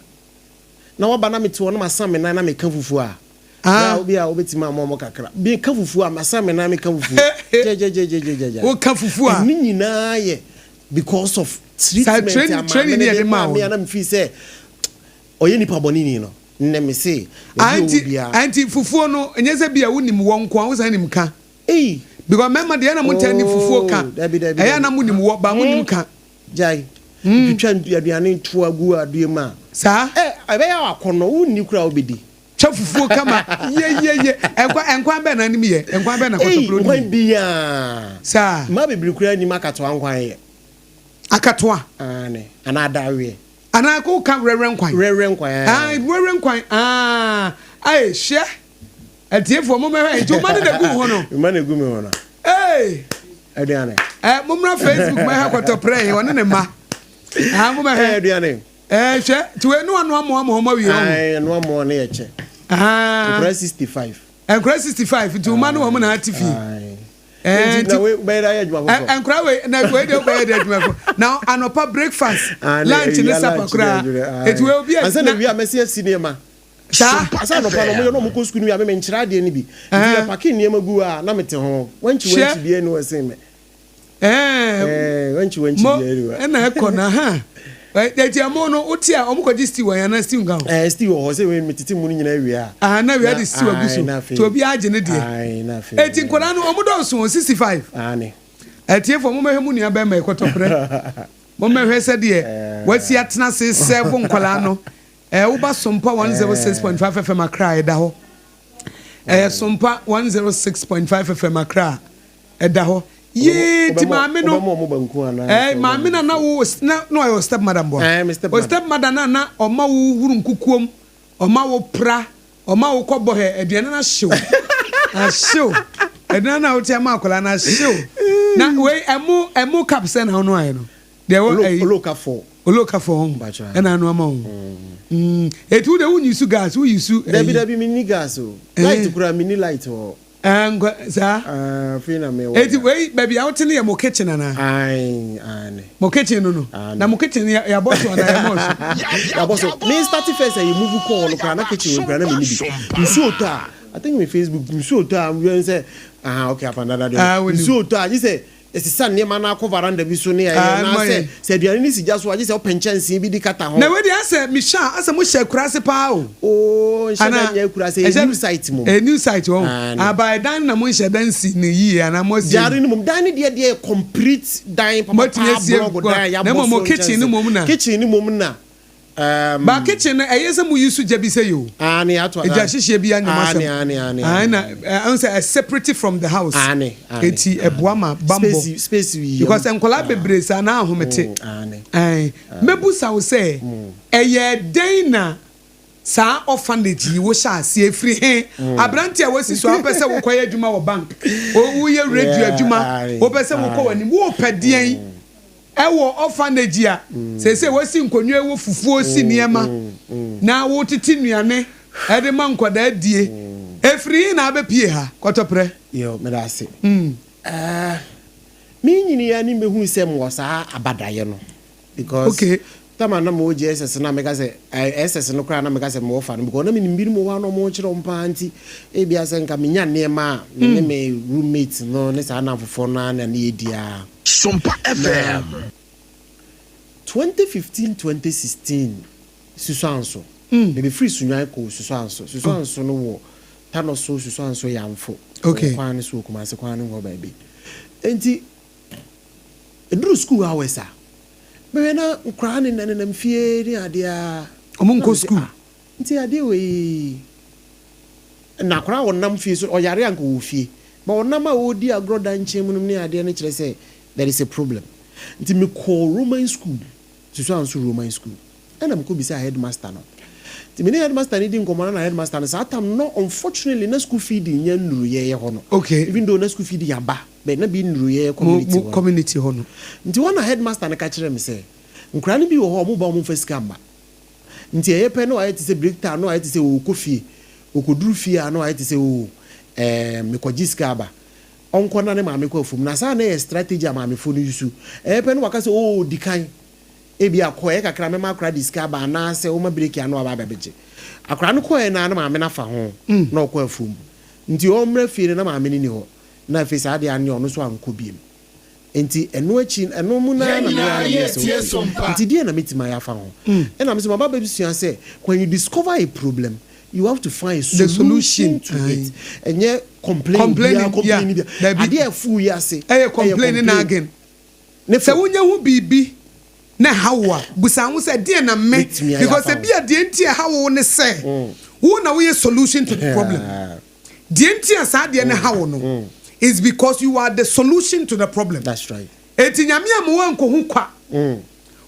Na waba na mete hɔ na masan me nan na meka fufuo a, Ah. bra obi a wobɛtumi ama ɔmo kakra. Meka fufuo a, masan me nan meka fufuo. Gyagyagyagyagya. Woka fufuo a. Ɛno nyinaa yɛ because of Saa treatment a training maame training no ne de yɛde maa maa wo me a no. na mefeel sɛ ɔyɛ nipa bɔneni no. Nnɛ mese Ah baabi a ɔwɔ nti biara. ah nti fufuo no ɛnyɛ sɛ bi a wonim wɔ nko a wosan nim ka. Ei! Because mmarima deɛ ɛna mo ntaa nim fufuo ka. Oh, dabi dabi Ɛyɛ a na dabi. mo nim wɔ but mo nim ka. Gyae. Twitwa aduane to agu adeɛ mu a. Saa. Ɛ ɛbɛyɛ wo akɔnnɔ, wonni koraa a wobɛdi. Twa fufuo kama yeyeye. Nkwan nkwan bɛn na anim yɛ? Nkwan bɛn na Ei, kɔtɔkuro nim nkwan yɛ? biaa. Saa. Mmaa bebree koraa nim akatoa nkwan yɛ. Akatoa? Aane, anaa adaweɛ. Anaa ko ka wrɛwrɛ nkwan? Wrɛwrɛ nkwan, aane. Aane, wrɛwrɛ nkwan, aah. Ae, hwɛ. Atiefoɔ mommɛhwɛ, nti wo mma no na egu wo ho no? Me mma na egu me ho no. Ei! Aduane. Eh, mommra Facebook mɛhwɛ kɔtɔprɛ yi, ɔne ne mma. Ah, mommɛhwɛ. Eh, aduane. Eh, hwɛ, nti wei ne wanoa mmoa ma wɔn awie ɔho. Ae, ɛnoa mmoa no yɛ kyɛ. Ah. Nkura 65. Nkura 65, nti wo mma ne wɔn na ate fie. Ae. Eh, Nti na wei bɛyɛ dɛ ayɛ adwuma foforɔ. Eh, nkura wei, na wei deɛ wobɛyɛ dɛ adwuma foforɔ. Na anɔpa breakfast, lunch ne supper koraa. Nti wei obi a. Ansa na wie a mɛsi asi nneɛma. Saa. Sɛ anɔpa no wɔyɛ na wɔkɔ sukuu no wie a me menkyerɛ adeɛ no bi. Nti yɛpake nneɛma gu hɔ a na mete ho. Wankyi wankyi biara nni hɔ sen me. Ɛɛ wankyi wankyi mo biara ni wa. Ɛna ɛkɔ na ha. Ɛti ɛmo no wote a ɔmo kɔgye stew wɔ yɛn stew nka ho. Ɛɛ, stew wɔ hɔ sɛ wei metete mu no nyinaa wie a. Ah, na wia de stew agu so. Na afei Nti obi agye ne deɛ. Ae, na afei. Eti nkwadaa no ɔmo dɔɔso o, 65. Aane. Atiefo, mo mɛhwɛ mo nua bɛrima ɛkɔtɔprɛ. Mo mɛhwɛ sɛdeɛ wasi atena ase serve nkwadaa no. Ɛɛ, woba Sompa 106.5 FM Accra, ɛda hɔ. Ɛyɛ Sompa 106.5 FM Accra, ɛda hɔ. Yee, ti maame no. Wobɛma ɔmo banku anaa? Ɛɛ, maame na na wo na ɔyɛ o step mother mboa. Ɛɛ, me step O mother. Step mother na ɔma wo huru nkukuom, ɔma wo pra, ɔma wo kɔ bɔ hɛ aduane no ahyew. Ahyew. Aduane na wote ama akwadaa no ahyew. Na wei ɛmo cup sɛ na ɔno ayɛ no. Deɛ ɛwɔ ɛyi. Oloka 4. Oloka 4 ho. Mpakyɛ. Ɛna ano ama wo. Eti wo de wo nyi su gas, wo yi su. Dabi, dabi, mi ni gas o. Light kura, mi ni light wɔ. Ɛɛ, nkɔ saa. Ah, afei na me wɔ. Eti wei baabi a wote no yɛ mo kitchen ana? Ae, aane. Mo kitchen no. Aane. Na mo kitchen no yɛabɔ so ana yɛmmɔ so? Yabɔ so. Me start first a yɛ move kɔɔ no koraa na kitchen wɔ koraa na me ni bi. Nsuo tɔ a, I think me Facebook nsuo tɔ a wɛn sɛ, ah, okay, apandada de. Ah, wɔnim. Nsuo tɔ a gye sɛ ɛsesa nneɛma no akɔ veranda bi so ne ayɛ Ah, na ma sɛ yɛ. sɛ aduane no si gya so a, gye sɛ wopɛ nkyɛnsee bi de kata ho. Na wei deɛ, asɛ mehyɛ a, asɛ mohyɛ akuraase paa o. Oo, nhyɛ da Ana nyɛ akuraase, ɛyɛ new site mu. Ɛyɛ new site hɔ. Aane. Aba ɛdan na monhyɛ dan si ne yie anaa mo asie? Gyaare no mom, dan no deɛ yɛ complete dan Moatumi papapa asie block dan a na yɛabɔ mmom mo so kitchen no nkyɛnsee. mmom na. Kitchen no mom na Ba kitchen no, ɛyɛ sɛ mo yi so gya bi sɛ yi o. Aane, ato Egya hyehyɛ bi anyam asɛm. Aane, aane, aane. Aane, na ɛn sɛ ɛ separate from the house. Aane, aane. Eti ɛboa ma bambɔ. Space yi. Because nkwadaa bebree saa na ahomete. Aane. Ɛn mɛbusa wo sɛ, ɛyɛ dɛn na saa orphanage yi wo hyɛ aseɛ? Efiri he? Aberante a wasi so a wopɛ sɛ wokɔyɛ adwuma wɔ bank, woyɛ radio adwuma, wopɛ sɛ wokɔ w'anim, wopɛ deɛn ɛwɔ orphanage a seesei wasi nkonnwa, ɛwɔ fufuo si nneɛma na wotete nnuane ɛde ma nkwadaa die? Efiri he na abɛpie ha, Kɔtɔprɛ? Yo, meda ase. Me nyini ya ni mehu sɛ mewɔ saa abadaeɛ no because tama na mewɔ JSS na meka sɛ SS no koraa na meka sɛ mewɔ fa no because na menim binom wɔ hɔ a na ɔmo kyerɛ wɔn paa, nti ebia sɛ nka menya nneɛma a me ne me roommate no ne saa namfofoɔ no ara na ne yɛdi a. Sompa FM. 2015 2016 Susuanso, mebɛfiri Sunyani kɔɔ Susuanso. Susuanso no wɔ Tano so, Susuanso Yamfo wɔ kwan no so wɔ Kumase kwan no hɔ baabi. Nti ɛduru school hours a, bɛhwɛ na nkoraa ne nenam fie ne adeɛ a Ɔmo na nkɔ mese, school. "Ah, nti adeɛ wei na akwaraa a ɔnam fie so ɔyare anka wɔ fie but ɔnam a ɔredi agorɔ da nkyɛn mu nom ne adeɛ no kyerɛ sɛ there is a problem. Nti mekɔɔ Roman school, Susuanso Roman school, ɛna mekɔ bisa headmaster no. Nti me ne headmaster no di nkɔmmɔ no, na headmaster no saa tam no, unfortunately, na school feeding nyɛ nnuruyɛyɛ hɔ no. Even though na school feeding aba, but na bi nnuruyɛyɛ Mo community mo hɔ no. Community hɔ no. Nti hɔ na headmaster no ka kyerɛ me sɛ nkwadaa no bi wɔ hɔ a ɔmo ba, ɔmo mfa sika mma, nti ɛyɛ pɛ na wayɛ te sɛ break time na wayɛ te sɛ ɔrekɔ fie, ɔkɔduru fie a na wayɛ te sɛ o mekɔgye sika aba, ɔnkɔ na ne maame kɔ afuom. Na saa na ɛyɛ strategy a maamefoɔ no use. Ɛyɛ pɛ na waka sɛ o di kan ebi akɔ ɛyɛ kakra, mɛma akora de sika aba anaasɛ woma break ano aba abɛbɛgye. Akora no kɔɛ na ne maame no afa ho na ɔkɔ afuom, nti ɔmmra fie no na maame no ni hɔ, na afei saa deɛ ano ɔno nso ankɔ biem. Nti ɛno akyi, ɛno mu naa na meyɛ na meyɛ sɛ okay, nti deɛ na mɛtumi ayɛ afa ho? Ɛna mesɛ maba bɛsua sɛ when you discover a problem, you have to find a The solution solution to it. Ɛnyɛ complain. Complaining, Biara complain bia. Dabi. Adeɛ a ɛfu yi ase ɛyɛ complaining na again ne sɛ fo wonya ho biribi na ɛha wo a, busa ho sɛ deɛ na me Mɛtumi ayɛ because afa ho. ebi a deɛ nti ɛha wo ne sɛ wo na woyɛ solution to the problem. Deɛ nti a saa deɛ ne ha wo no is because you are the solution to the problem. That's right. Eti Nyame a mo wa nkohu kwa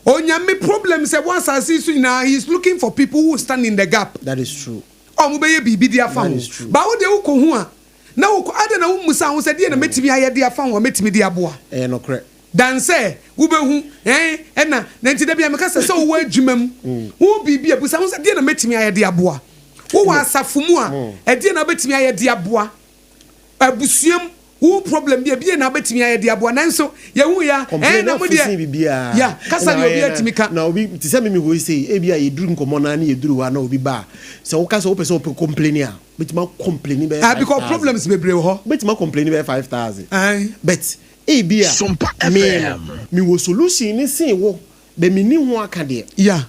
Onyame problem sɛ wɔ asase yi so nyinaa, he is looking for people who stand in the gap. That is true. Ɔmo bɛyɛ biribi de afa That ho. is true. Ba wo deɛ, wokɔ ho a na wokɔ ade na wommusa ho sɛ deɛ na mɛtumi ayɛ de afa ho a mɛtumi de aboa Ɛyɛ nokorɛ. Dan sɛ wobɛhu ɛna na nti da bia meka sɛ wowɔ adwuma mu, wo biribi a, busa ho sɛ deɛ na mɛtumi ayɛ de aboa. Wowɔ asafo mu a, ɛdeɛ na wobɛtumi ayɛ de aboa. Abusuam wo problem bi, ebie na wobɛtumi ayɛ de aboa. Nanso yɛhu ya complain na na mo fusin deɛ biribiara ya kasa ɛna deɛ obi ɔyɛ atumi ka. Na obi te sɛ mimi hɔ yi sei, ebi a yɛduru nkɔmmɔ naa ne yɛduru hɔ a na obi ba a, sɛ woka sɛ wopɛ sɛ wopɛ complain a, wobɛtumi acomplain bɛyɛ Ah, because 5,000. Problems bebree wɔ hɔ. Wobɛtumi acomplain bɛyɛ 5,000. But Ebia Sompa me no, FM. mewɔ solution no sen wo, but menni ho akadeɛ. Yeah.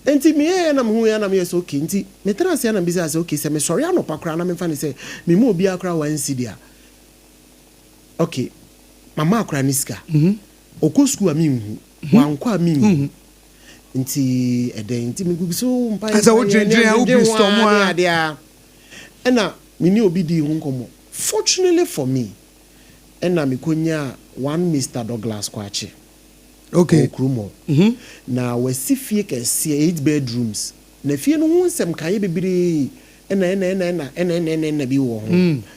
Nti meyɛeɛ na mehuiɛ na meyɛɛ sɛ okay. Nti metenaa ase na mebisaa sɛ okay, sɛ mesɔre anɔpa koraa na memfa no sɛ memma obiara koraa one cedi a, okay, mama akwadaa no sika, ɔkɔ sukuu a menhu, wankɔ a menhu. Nti ɛdɛn nti megu so mpaeɛ Asɛ mpaeɛ ne wodwendwen a wo adwendwen ho brainstorm ara ne a. adeɛ ara. Ɛna me ne obi dii ho nkɔmmɔ. Fortunately for me, ɛna mekɔnyaa one Mister Douglas Kwakye. Okay. Ɔwɔ kurom hɔ. Na wasi fie kɛseɛ, 8 bedrooms. Na fie no ho nsɛm kaeɛ bebree ɛna ɛna ɛna ɛna ɛna ɛna ɛna ɛna bi wɔ ho.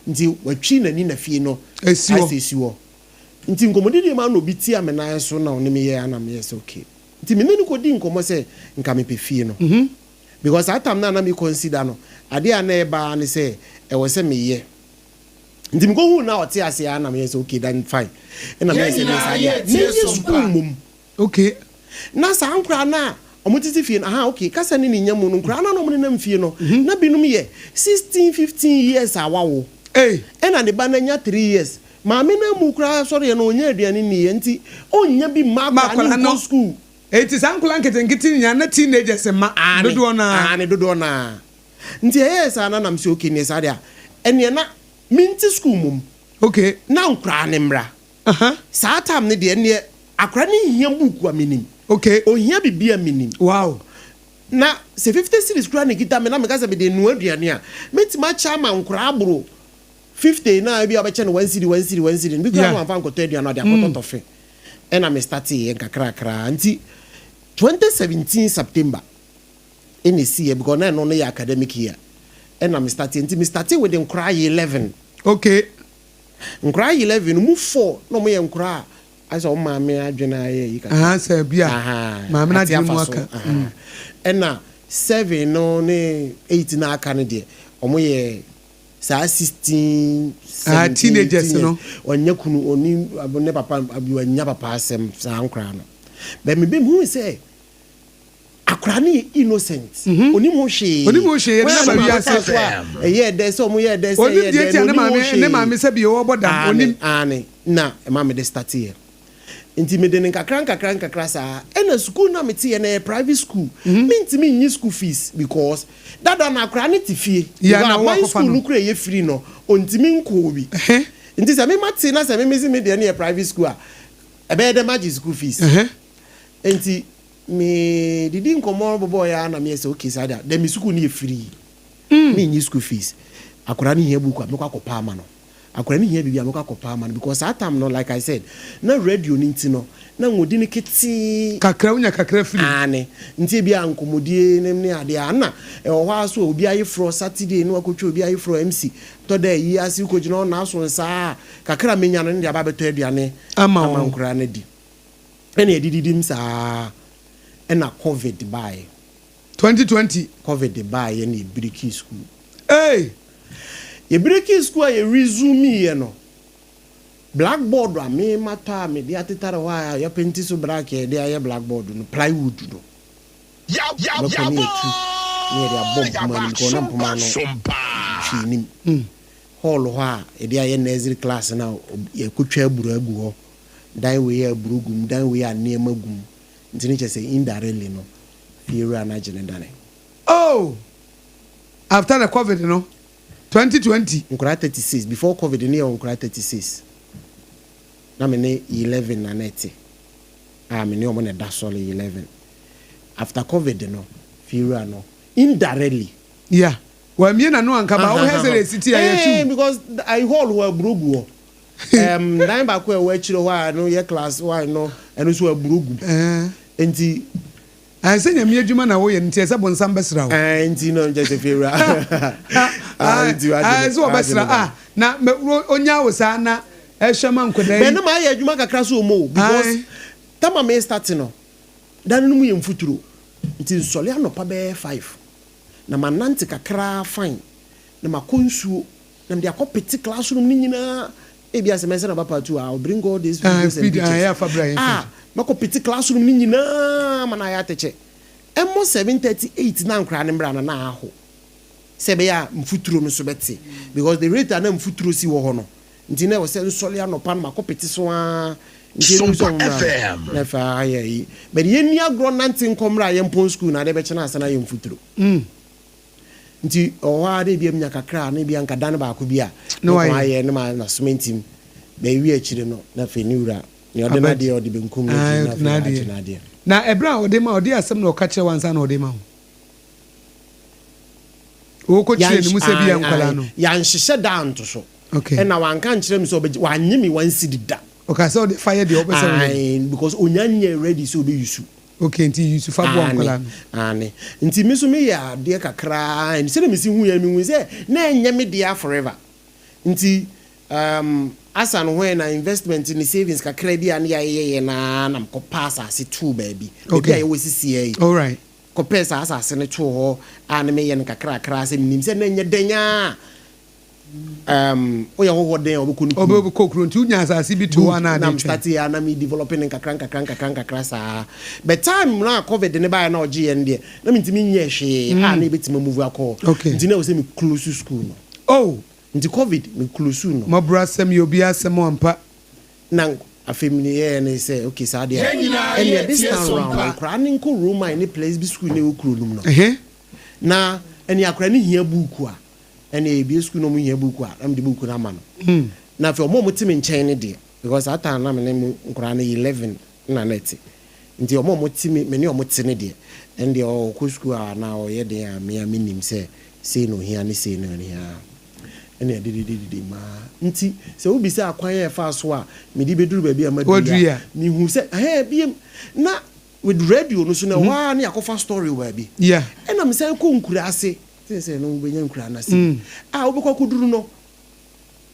Nti watwi n'ani na fie no Esi hɔ. ayɛ sɛ esi hɔ. Nti nkɔmmɔdidie mu ara na obi tia me nan so na ɔne me yɛɛ ana meyɛɛ sɛ okay. Nti me ne no kɔdii nkɔmmɔ sɛ nka mepɛ fie no. Because saa time no a na me consider no, adeɛ a na ɛba ara ne sɛ ɛwɔ sɛ meyɛ. Nti mekɔhuu no a ɔte aseɛ ara na meyɛɛ sɛ okay then fine. Ɛna meyɛɛ Yɛn sɛ neɛ nyinaa saa deɛ a, yɛretie menyɛ Sompa. sukuu mmom. Okay. Na saa nkoraa no a wɔtete fie no, aha okay, kasa ne ne nya mu no, nkoraa no a na wɔnenam fie no, na binom yɛ 16, 15 years a wawo. Ei. Ɛna ne ba no anya 3 years. Maame no amu koraa sɔreɛ no ɔnnya aduane nniiɛ nti ɔnnya bi mma Ma akwadaa no akwadaa nkɔ no. sukuu. Enti saa nkwadaa nketenkete nyinaa na teenagers mma Aane, dodoɔ no ara. aane dodoɔ no ara. Nti ɛyɛɛ saa na na mese okay neɛ saa deɛ a, ɛneɛ na mente sukuu mmom. Okay. Na nkoraa no mmra. Aha. Saa time no deɛ ɛneɛ akwadaa no nhia book a menim. Okay. Ɔhia biribi a menim. Wow. Na sɛ 50 cedis koraa na ɛkita me na meka sɛ mede renoa aduane a, mɛtumi akyɛ ama nkoraa aboro 50 no a ebia wobɛkyɛ no one cedi, one cedi, one cedi no, bi koraa Yeah. no wamfa ankɔtɔ aduane, ɔde akɔtɔ tɔfe. Ɛna me starteeɛ nkakrakra. Nti 2017 September ɛna ɛsiiɛ because na ɛno no yɛ academic year. Ɛna me starteeɛ. Nti me startee with nkoraa 11. Okay. Nkoraa 11 no mu 4 na wɔyɛ nkoraa a ayɛ sɛ wɔn maame adwene ayɛ ayi kakra. Ahaa sɛ bi a Ahaa, maame no ate adwene mu afa so. aka. Ahaa. Ɛna 7 no ne 8 no a aka no deɛ, wɔyɛ saa 16, Ah, 17, teenagers 18 no. years. Ɔnyɛ kunu, ɔni ne papa, wanya papa asɛm saa nkoraa no. But me bɛ hui sɛ akwaraa no yɛ innocent. Onim ho hwee. Onim ho hwee, yɛde Wɔn a no aba ne maame wiase. fa so a, ɛyɛɛ dɛ sɛ ɔmo yɛɛ dɛ sɛ Onim ɛyɛɛ deɛ dɛ nti a no, ne onim ho maame ne hwee. maame sɛ bio ɔbɔ dam, Aane, onim. aane, na ɛma mede starteeɛ. Nti mede no nkakra nkakra nkakra saa. Ɛna sukuu no a meteeɛ no ɛyɛ private school. Mentumi nnye school fees because dada no akwaraa no te fie. Yeah, Because na aban woakɔfa school no. no koraa ɛyɛ free no, ɔntumi nkɔɔ bi. Ɛhɛ. Nti sɛ me mate na sɛ me mese me deɛ no yɛ private school a, ɛbɛyɛ dɛ magye school fees. Ɛhɛ. Nti me didi nkɔmmɔ bobɔeɛ ara na meyɛ sɛ okay saa deɛ a, then me sukuu no yɛ free. Mennye school fees. Akwaraa no hia book a, mɛkɔ akɔpɛ ama no. Akwadaa no hia biribi a mɛkɔ akɔpɛ ama no because saa time no like I said na radio no nti no na ngodi no ketee. Kakra wonya kakra firi mu. Aane nti ebia nkɔmmɔdie nom ne adeɛ a na ɛwɔ hɔ ara so a obi ayeforɔ Saturday na wakɔtwa obi ayeforɔ MC tɔ da ayi ase wokɔgyina hɔ naaso nsaa a kakra a mɛnya no ne de aba abɛtɔ aduane Ama ama wɔn. nkwadaa no adi ɛna yɛdididim saa ɛna covid baeɛ. 2020. Covid baeɛ na yɛbirikii sukuu. Ei! Yɛbrekii sukuu a yɛ resume-iiɛ no, blackboard a me matɔ a mede atetare hɔ a yɛapenti so black a yɛde ayɛ blackboard no, plywood no, yɛbɛkɔ ne yɛatu ne yɛde abɔ mpoma no mu because na mpoma no hwee nnim. Hall hɔ a yɛde ayɛ nursery class no a yɛkɔtwa aburo agu hɔ, dan wei a aburo gu mu, dan wei a nneɛma gu mu, nti no kyerɛ sɛ indirectly no, fiewura no agye ne dane. Oh! After the covid no, 2020. Nkwadaa 36, before covid no yɛwɔ nkwadaa 36. Na me ne 11 na na ɛte. A me ne wɔn na ɛda sɔre 11. After covid no, fiewura no, indirectly. Yeah. Wamie n'ano anka ba wohwɛ sɛ esi ti a yɛtu. Eh, because I hall hɔ aburo gu hɔ. Um, dan baako a ɛwɔ akyire hɔ a ɛno yɛ class one no, ɛno nso aburo gu. Eh. Nti. Ɛɛ sɛ Nyame adwuma na woyɛ no nti ɛsɛ bonsam bɛsra wo. Ɛɛ nti no nkyɛ sɛ fiewura. Nti wagye Ɛɛ sɛ ɔbɛsra ah na onyaa wo saa na ɛhwɛ ma nkwadaa yi. Bɛn na mayɛ adwuma kakra so ɔmo o because time a me start no dan no mu yɛ mfuturo nti nsɔre anɔpa bɛyɛ 5 na manante kakra fine na makɔ nsuo na mede akɔ pete classroom no nyinaa Ebia sɛ mɛsan aba part two a, I will bring all these videos and pictures. Ah, mɛkɔ pete classroom no nyinaa ma no ayɛ atɛkyɛ. Ɛmmɔ 7:38 na nkoraa no mmra no na aho. Sɛ ɛbɛyɛ a mfuturo no so bɛte. Because the rate a na mfuturo si wɔ hɔ no, Nti na ɛwɔ sɛ nsɔre anɔpa no makɔ pete so ara nti ɛnu sɛ Sompa ɔmo mmra FM. no na afei ayɛ ayi but yɛnni agorɔ nante nkɔ mmra a yɛmpɔn school na adeɛ bɛkye no ansa na ayɛ mfuturo. Nti ɔwɔ hɔ ara na ebia menya kakra a na ebia nka dan baako bi a Na mɛtɔn wayɛ. ayɛ na ma nasoma ntim bɛwie akyire no na afei ne wura nea ɔde Abɛgye. n'adeɛ ɔde benkum no gye Ae na ɔde afei agye n'adeɛ. n'adeɛ. Na ɛberɛ a ɔde ma ɔde asɛm na ɔka kyerɛ wo ansa na ɔde ma wo? Wokɔ kyerɛ ne mu sɛ bi yɛ nkwadaa no. Yɛanhyehyɛ da anto so. Okay. Ɛna wanka nkyerɛ me sɛ ɔbɛgye, wannye me one cedi da. Ɔka sɛ ɔde fa yɛ deɛ ɔpɛ sɛ ɔyɛ. Ae, because onya nyɛ ready sɛ ɔbɛ use. Okay, nti use fa boa nkwadaa no. Aane, nti me nso meyɛ adeɛ kakra, and sɛdeɛ mesi hu yɛ no, mehu sɛ na ɛnyɛ me dea forever. Nti um, asa no hɔ na investment ne savings kakra bi a ne yɛayɛyɛ no ara na mekɔpɛ asase too baabi, baabi a yɛwɔ sisiɛ yi. All right. Kɔpɛɛ saa asase no too hɔ a na meyɛ no kakrakra sɛ menim sɛ na ɛnyɛ dɛn ara um, woyɛ hɔhoɔ dɛn a wobɛkɔ no kurom. Wobɛkɔ kuro nti wonya asase bi too hɔ Good, a na na ade me twɛn. startee a na me develop no nkakra nkakra nkakra nkakra saa. But time no a covid no baeɛ na ɔgyeeɛ no deɛ, na mentumi nyɛɛ hwee a na yɛbɛtumi amuvu akɔ hɔ. Nti na ɛwɔ sɛ me close school no. Oh! Nti covid me close no. Mmɔborɔ asɛm yɛ obiara asɛm ampa. Na afei me yɛɛ ne sɛ okay saa deɛ Yɛn nyinaa ɛnneɛ yɛ this tie time round Sompa. nkwadaa no nkɔ Roman ne Presby school na ɛwɔ kuro no mu no na ɛnneɛ akwadaa no hia buuku a ɛnneɛ yɛbue school na wɔn hia buuku a na mede buuku no ama no na afei wɔn a wɔte me nkyɛn no deɛ because saa time no na me ne mu nkwadaa no 11 na na ɛte nti wɔn a wɔte me me ne wɔn te no deɛ ɛnneɛ ɔkɔ school a na ɔyɛ den a me a menim sɛ sei na ohia ne sei na ohia. Ɛna ɛdedededede mu ara. Nti sɛ wobisa akwan a ɛfaa so a mede bɛduru baabi a maduru yi a, mehu sɛ ɛhɛn biem na with radio no so no ɛhɔ ara na yɛakɔfa story wɔ baabi. Ɛna mesan kɔ nkuraase, sɛ sɛ no wobɛnya nkuraa no ase bi a wobɛkɔ akɔduru no,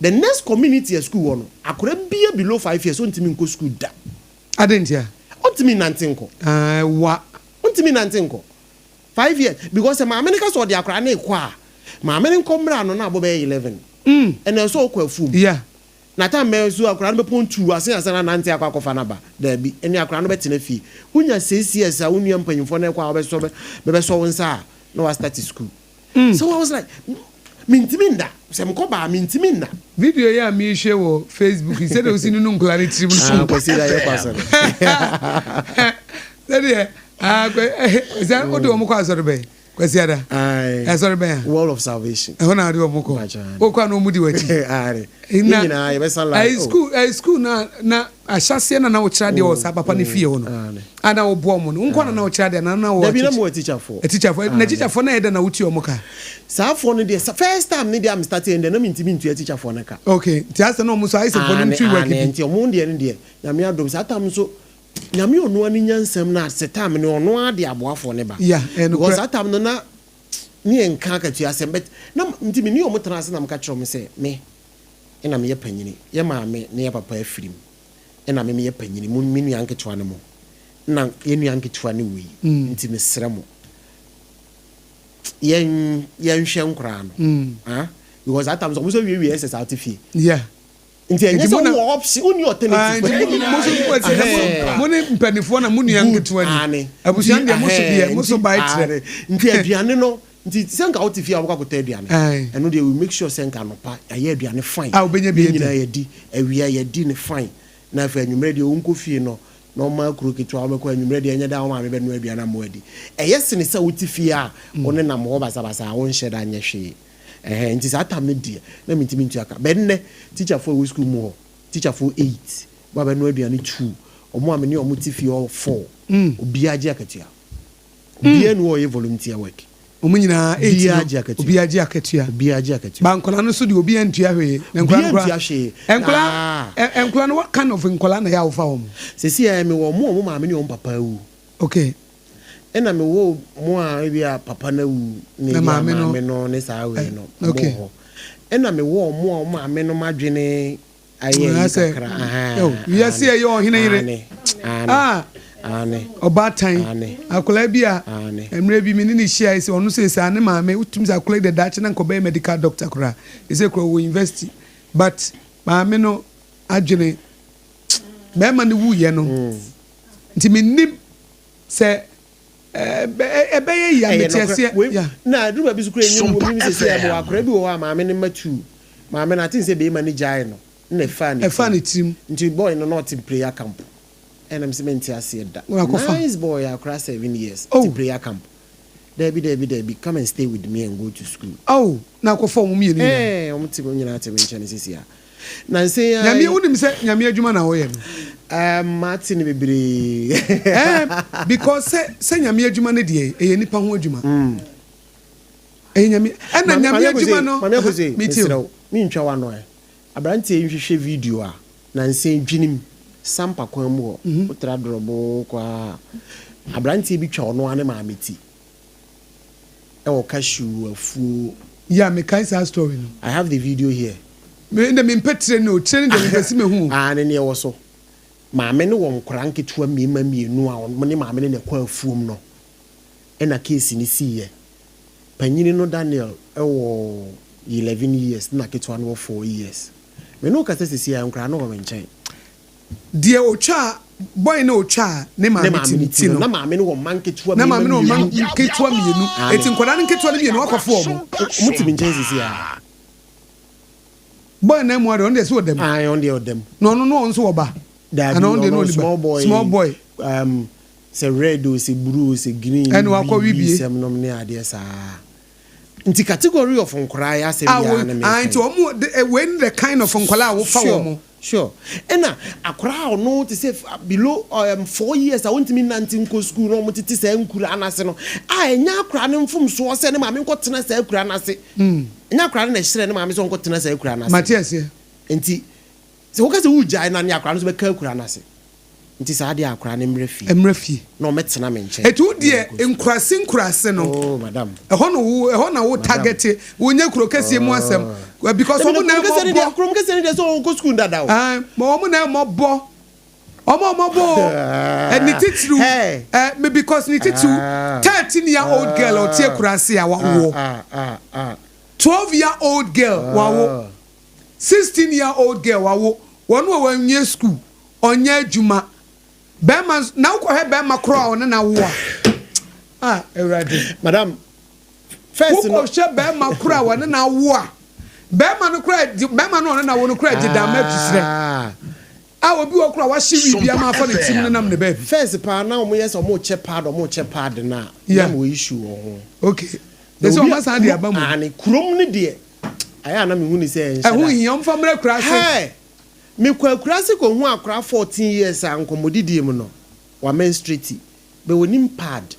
the next community a school wɔ no, akwadaa biara below 5 years ɔntumi nkɔ school da. Adɛn ntia? Ɔntumi nnante nkɔ. Wa. Ɔntumi nnante nkɔ. 5 years because sɛ maame no ka sɛ ɔde akwadaa no rekɔ a, maame no nkɔ mmra no na abɔ bɛyɛ 11. Ɛna ɛsɛ ɔkɔ afuom. Na time bɛn nso akwadaa no bɛpɔn tu ase ansa na anante akɔ akɔfa no aba? Daabi. Ɛnneɛ akwadaa no bɛtena fie. Wonya 6 years a wo nua mpanyinfoɔ no rekɔ a wɔbɛsɔ bɛbɛsɔ wo nsa a na wa start school. So I was like, mentumi nda. Sɛ mekɔ baa mentumi nda. Video yi a mehwɛ wɔ Facebook yi, sɛdeɛ wosi nunu nkwadaa no tirim no. Ah, Kwasi da yɛkɔ asɔre. Sɛdeɛ ah, sɛ wode wɔn kɔ asɔre bɛn? Kwasi ada. Asɔre bɛn a? Wall of Salvation. Ɛhɔ na wode wɔn kɔ. Wokɔ a na wɔn di w'akyi. Aane. Na nyinaa yɛbɛsa line. Ɛyi school, ɛyi school na na ahyɛseɛ na na wokyerɛ adeɛ wɔ saa papa ne fie hɔ no. A na woboa wɔn no. Nkɔ na na wokyerɛ adeɛ na na wɔ. Dabi na mo wɔ teacherfoɔ. Teacherfoɔ. Na teacherfoɔ na yɛ dɛ na wotua wɔn ka. Saa foɔ no deɛ first time ne deɛ a me start yɛ deɛ na mentumi ntua teacherfoɔ no ka. Okay, nti asɛ na wɔn nso ayɛ sɛ voluntary work bi. Nti wɔn deɛ no deɛ Nyame adom saa time nso Nyame ɔnoa ne nyansam na sɛ time no ɔno ara de aboafoɔ ne ba. Yeah, ɛno Because saa time no na ne yɛ nka akatua asɛm but na nti me ne wɔn tena ase na meka kyerɛ wɔn sɛ me ɛna meyɛ panyini yɛ maame ne yɛ papa afiri mu ɛna me meyɛ panyini mo me nua nketewa no mo na yɛ nua nketewa ne wei nti mesrɛ mo yɛn yɛnhwɛ nkoraa no ah because that time sɛ ɔmo sɛ wiewie ɛsɛ saa ɔte fie. Nti ɛnyɛ sɛ wowɔ option, wonni alternative. Nti mo ne mpanimfoɔ na mo nua nketewa ni. Abusua deɛ mo so deɛ mo so ba kyerɛ. Nti aduane no, nti sɛ nka wote fie a wobɛkɔ akɔtɔ aduane. Ɛno deɛ we make sure sɛ nka anɔpa yɛayɛ aduane fine. A wobɛnya bi adi. Yɛn nyinaa yɛdi, awia yɛdi no fine. Na afei anwummerɛ deɛ wonkɔ fie no na ɔma kuro ketewa wobɛkɔ anwummerɛ deɛ ɛnyɛ da wo maame bɛnoa aduane ama woadi. Ɛyɛ sene sɛ wote fie a wo nenam hɔ basabasa a wonhyɛ da nyɛ hwee. Ɛhɛn, ntsi saa tam no deɛ, na menntumi nntua ka. But ndɛ, teacherfoɔ a ɛwɔ school mu hɔ, teacherfoɔ eight, wɔn a bɛnoa aduane two, wɔn a me ne wɔn te fie hɔ four, obiara gye akatua. Obiara nni hɔ a ɔyɛ volunteer work. Wɔn nyinaa eight no, Obiara gye akatua. obiara gye akatua. Obiara gye akatua. Ba nkwadaa no nso deɛ obiara ntua hwee. Na nkwadaa no Obiara koraa, ntua hwee. nkwadaa, Ah. ɛ, nkwadaa no what kind of nkwadaa na ɛyɛ a wofa wɔn? Seesei ara mewɔ wɔn a wɔn maame ne wɔn papa awu. Ɛna mewɔ mo a ebi a papa no awu na Na ebi a maame no maame no ne saa wei no ɔmo okay. wɔ hɔ. Ɛna mewɔ ɔmo a ɔmo maame nom adwene ayɛ Ah, yi sɛ kakra. oh, Ahaa, wiase aane, ɛyɛ ɔhene yere. aane, aane, Ah, aane, ɔbaatan, aane, akwadaa bi a aane. mmerɛ bi me ne no hyiae sɛ ɔno sɛ saa ne maame wotumi sɛ akwadaa yi dɛ daakye na nka ɔbɛyɛ medical doctor koraa ɛsɛ koraa ɔwɔ university but maame no adwene bɛrima no wuyɛ no nti mennim sɛ ɛbɛyɛ yie a Ɛyɛ mete nokorɛ. aseɛ Wei, yeah. na aduru baabi so koraa ɛnyɛ mu Sompa menim sɛ sɛ mewɔ FM. akwadaa bi wɔ hɔ a maame no mma tuu. Maame no, I think sɛ bɛrima no gyae no. Na ɛfaa ne Ɛfaa tirim. ne tirim. Nti boy no na ɔte prayer camp. Ɛna mese mente aseɛ da. Na wakɔfa. Nice boy akora 7 years. Oh. Te prayer camp. Dabi, dabi, dabi, come and stay with me and go to school. Oh, na akɔfa ɔmo mmienu nyinaa. Ɛɛ, ɔmo te, nyinaa te me nkyɛn sisi a. Na nse ya. Nyame, wonim sɛ Nyame adwuma na wɔyɛ no. Mate ne bebree. Because sɛ Nyame adwuma no deɛ, ɛyɛ nipa ho adwuma. Ɛyɛ Nyame ɛna Nyame adwuma no. Maame Akose, Metie o. mesrɛ wo, mentwa w'ano ɛ. Aberanteɛ yi nhwehwɛ video a nansa dwenem Sampa kwan mu hɔ, wotra dorɔbo kɔ a, aberanteɛ bi twa ɔno ara ne maame ti ɛwɔ cashew afuo. Yeah, mekae saa story no. I have the video here. Me de, mempɛ tire no o, tire no deɛ mepɛ sɛ mehu o. Ah, ne neɛ wɔ so. Maame no wɔ nkwadaa nketewa mmarima mmienu a ɔno ne maame no na ɛkɔ afuom no, ɛna case no siiɛ. Panyini no Daniel ɛwɔ 11 years na ketewa no wɔ 4 years. Me ne wo kasa sisi a, nkwadaa no wɔ me nkyɛn. Deɛ otwa boy no, otwa ne ne maame maame ti no ti no. Na maame no wɔ mma nketewa Na maame no mmarima ɔma mmienu. nketewa mmienu. Eti nkwadaa no nketewa no mmienu wakɔfo ɔmo. Ɔmo te me nkyɛn sisi a. Boy na mu ade, ɔno deɛ sɛ ɔdam. Ah, ɔno deɛ ɔdam. Na ɔno no, ɔno nso wɔ ba? Daabi. Ana ɔno deɛ no ɔno ɔni ba? Small boy. Small boy. Sɛ red o, sɛ blue o, sɛ green. Ɛna wakɔ wi wi bie. Sɛm nom ne adeɛ saa. Nti category of nkoraa yɛ asɛm A biara wo ne ah meka nti yi. ɔmo wei ne the kind of nkwadaa a wofa wɔn. Sure, ɛna akwaraa a ɔno te sɛ below 4 years a wɔntumi nante nkɔ school na wɔn tete saa nkura n'ase no a, ɛnyɛ akwaraa no mfomsoɔ sɛ ne maame nkɔ tena saa akura n'ase. Ɛnyɛ akwaraa no na ɛhyerɛ ne maame sɛ ɔnkɔ tena saa akura n'ase. Mate aseɛ. Nti sɛ wɔka sɛ wugyae na ne akwaraa no nso bɛka akura n'ase, nti saa deɛ akwaraa no mmerɛ fie. Mmerɛ fie. Na ɔmɛtena me nkyɛn. Etu deɛ nkurase nkurase no. Oh, madam. Ɛhɔ na wo, ɛhɔ na wo target, wonyɛ kuro kɛseɛ mu asɛm because wɔn na ɛmɔ bɔ. Kurom kɛseɛ no deɛ, sɛ ɔnkɔ school dada o. Ɛn, ma wɔn na ɛmɔ bɔ, wɔn a wɔn bɔ o, ɛni titiriw. Hey. Ɛ me because ne titiriw 13 year old girl a ɔte akurase a wawoɔ, Ah, ah, ah. 12 year old girl wawo, 16 year old girl wawo, wɔn a wɔnyɛ school, ɔnyɛ adwuma, bɛrima na wokɔhwɛ bɛrima korɔ a ɔne na wo a, ah, Awurade. Madam, first no. Wokɔhwɛ bɛrima korɔ a wɔne na wo a, bɛrima no korɔ di, bɛrima no ɔne na wo no korɔ gye dama atusrɛ a, obi wɔ korɔ a wahye biribi ama afa ne tirim no nam ne baabi. First paa na wɔn yɛ sɛ wɔn kyɛ pad, wɔn kyɛ pad na na mo issue wɔ ho. Okay, ɛsɛ Obi ɔma san de aba mu. Ane kurom ne deɛ ayɛ a na mehu ne sɛ ɛnhyɛ ɛho da. hia ɔmfa mmerɛ kura ase. Hey, mekɔ akuraase kɔhu akora 14 years a nkɔmmɔdidie mu no wa menstruate bɛ wɔnim pad.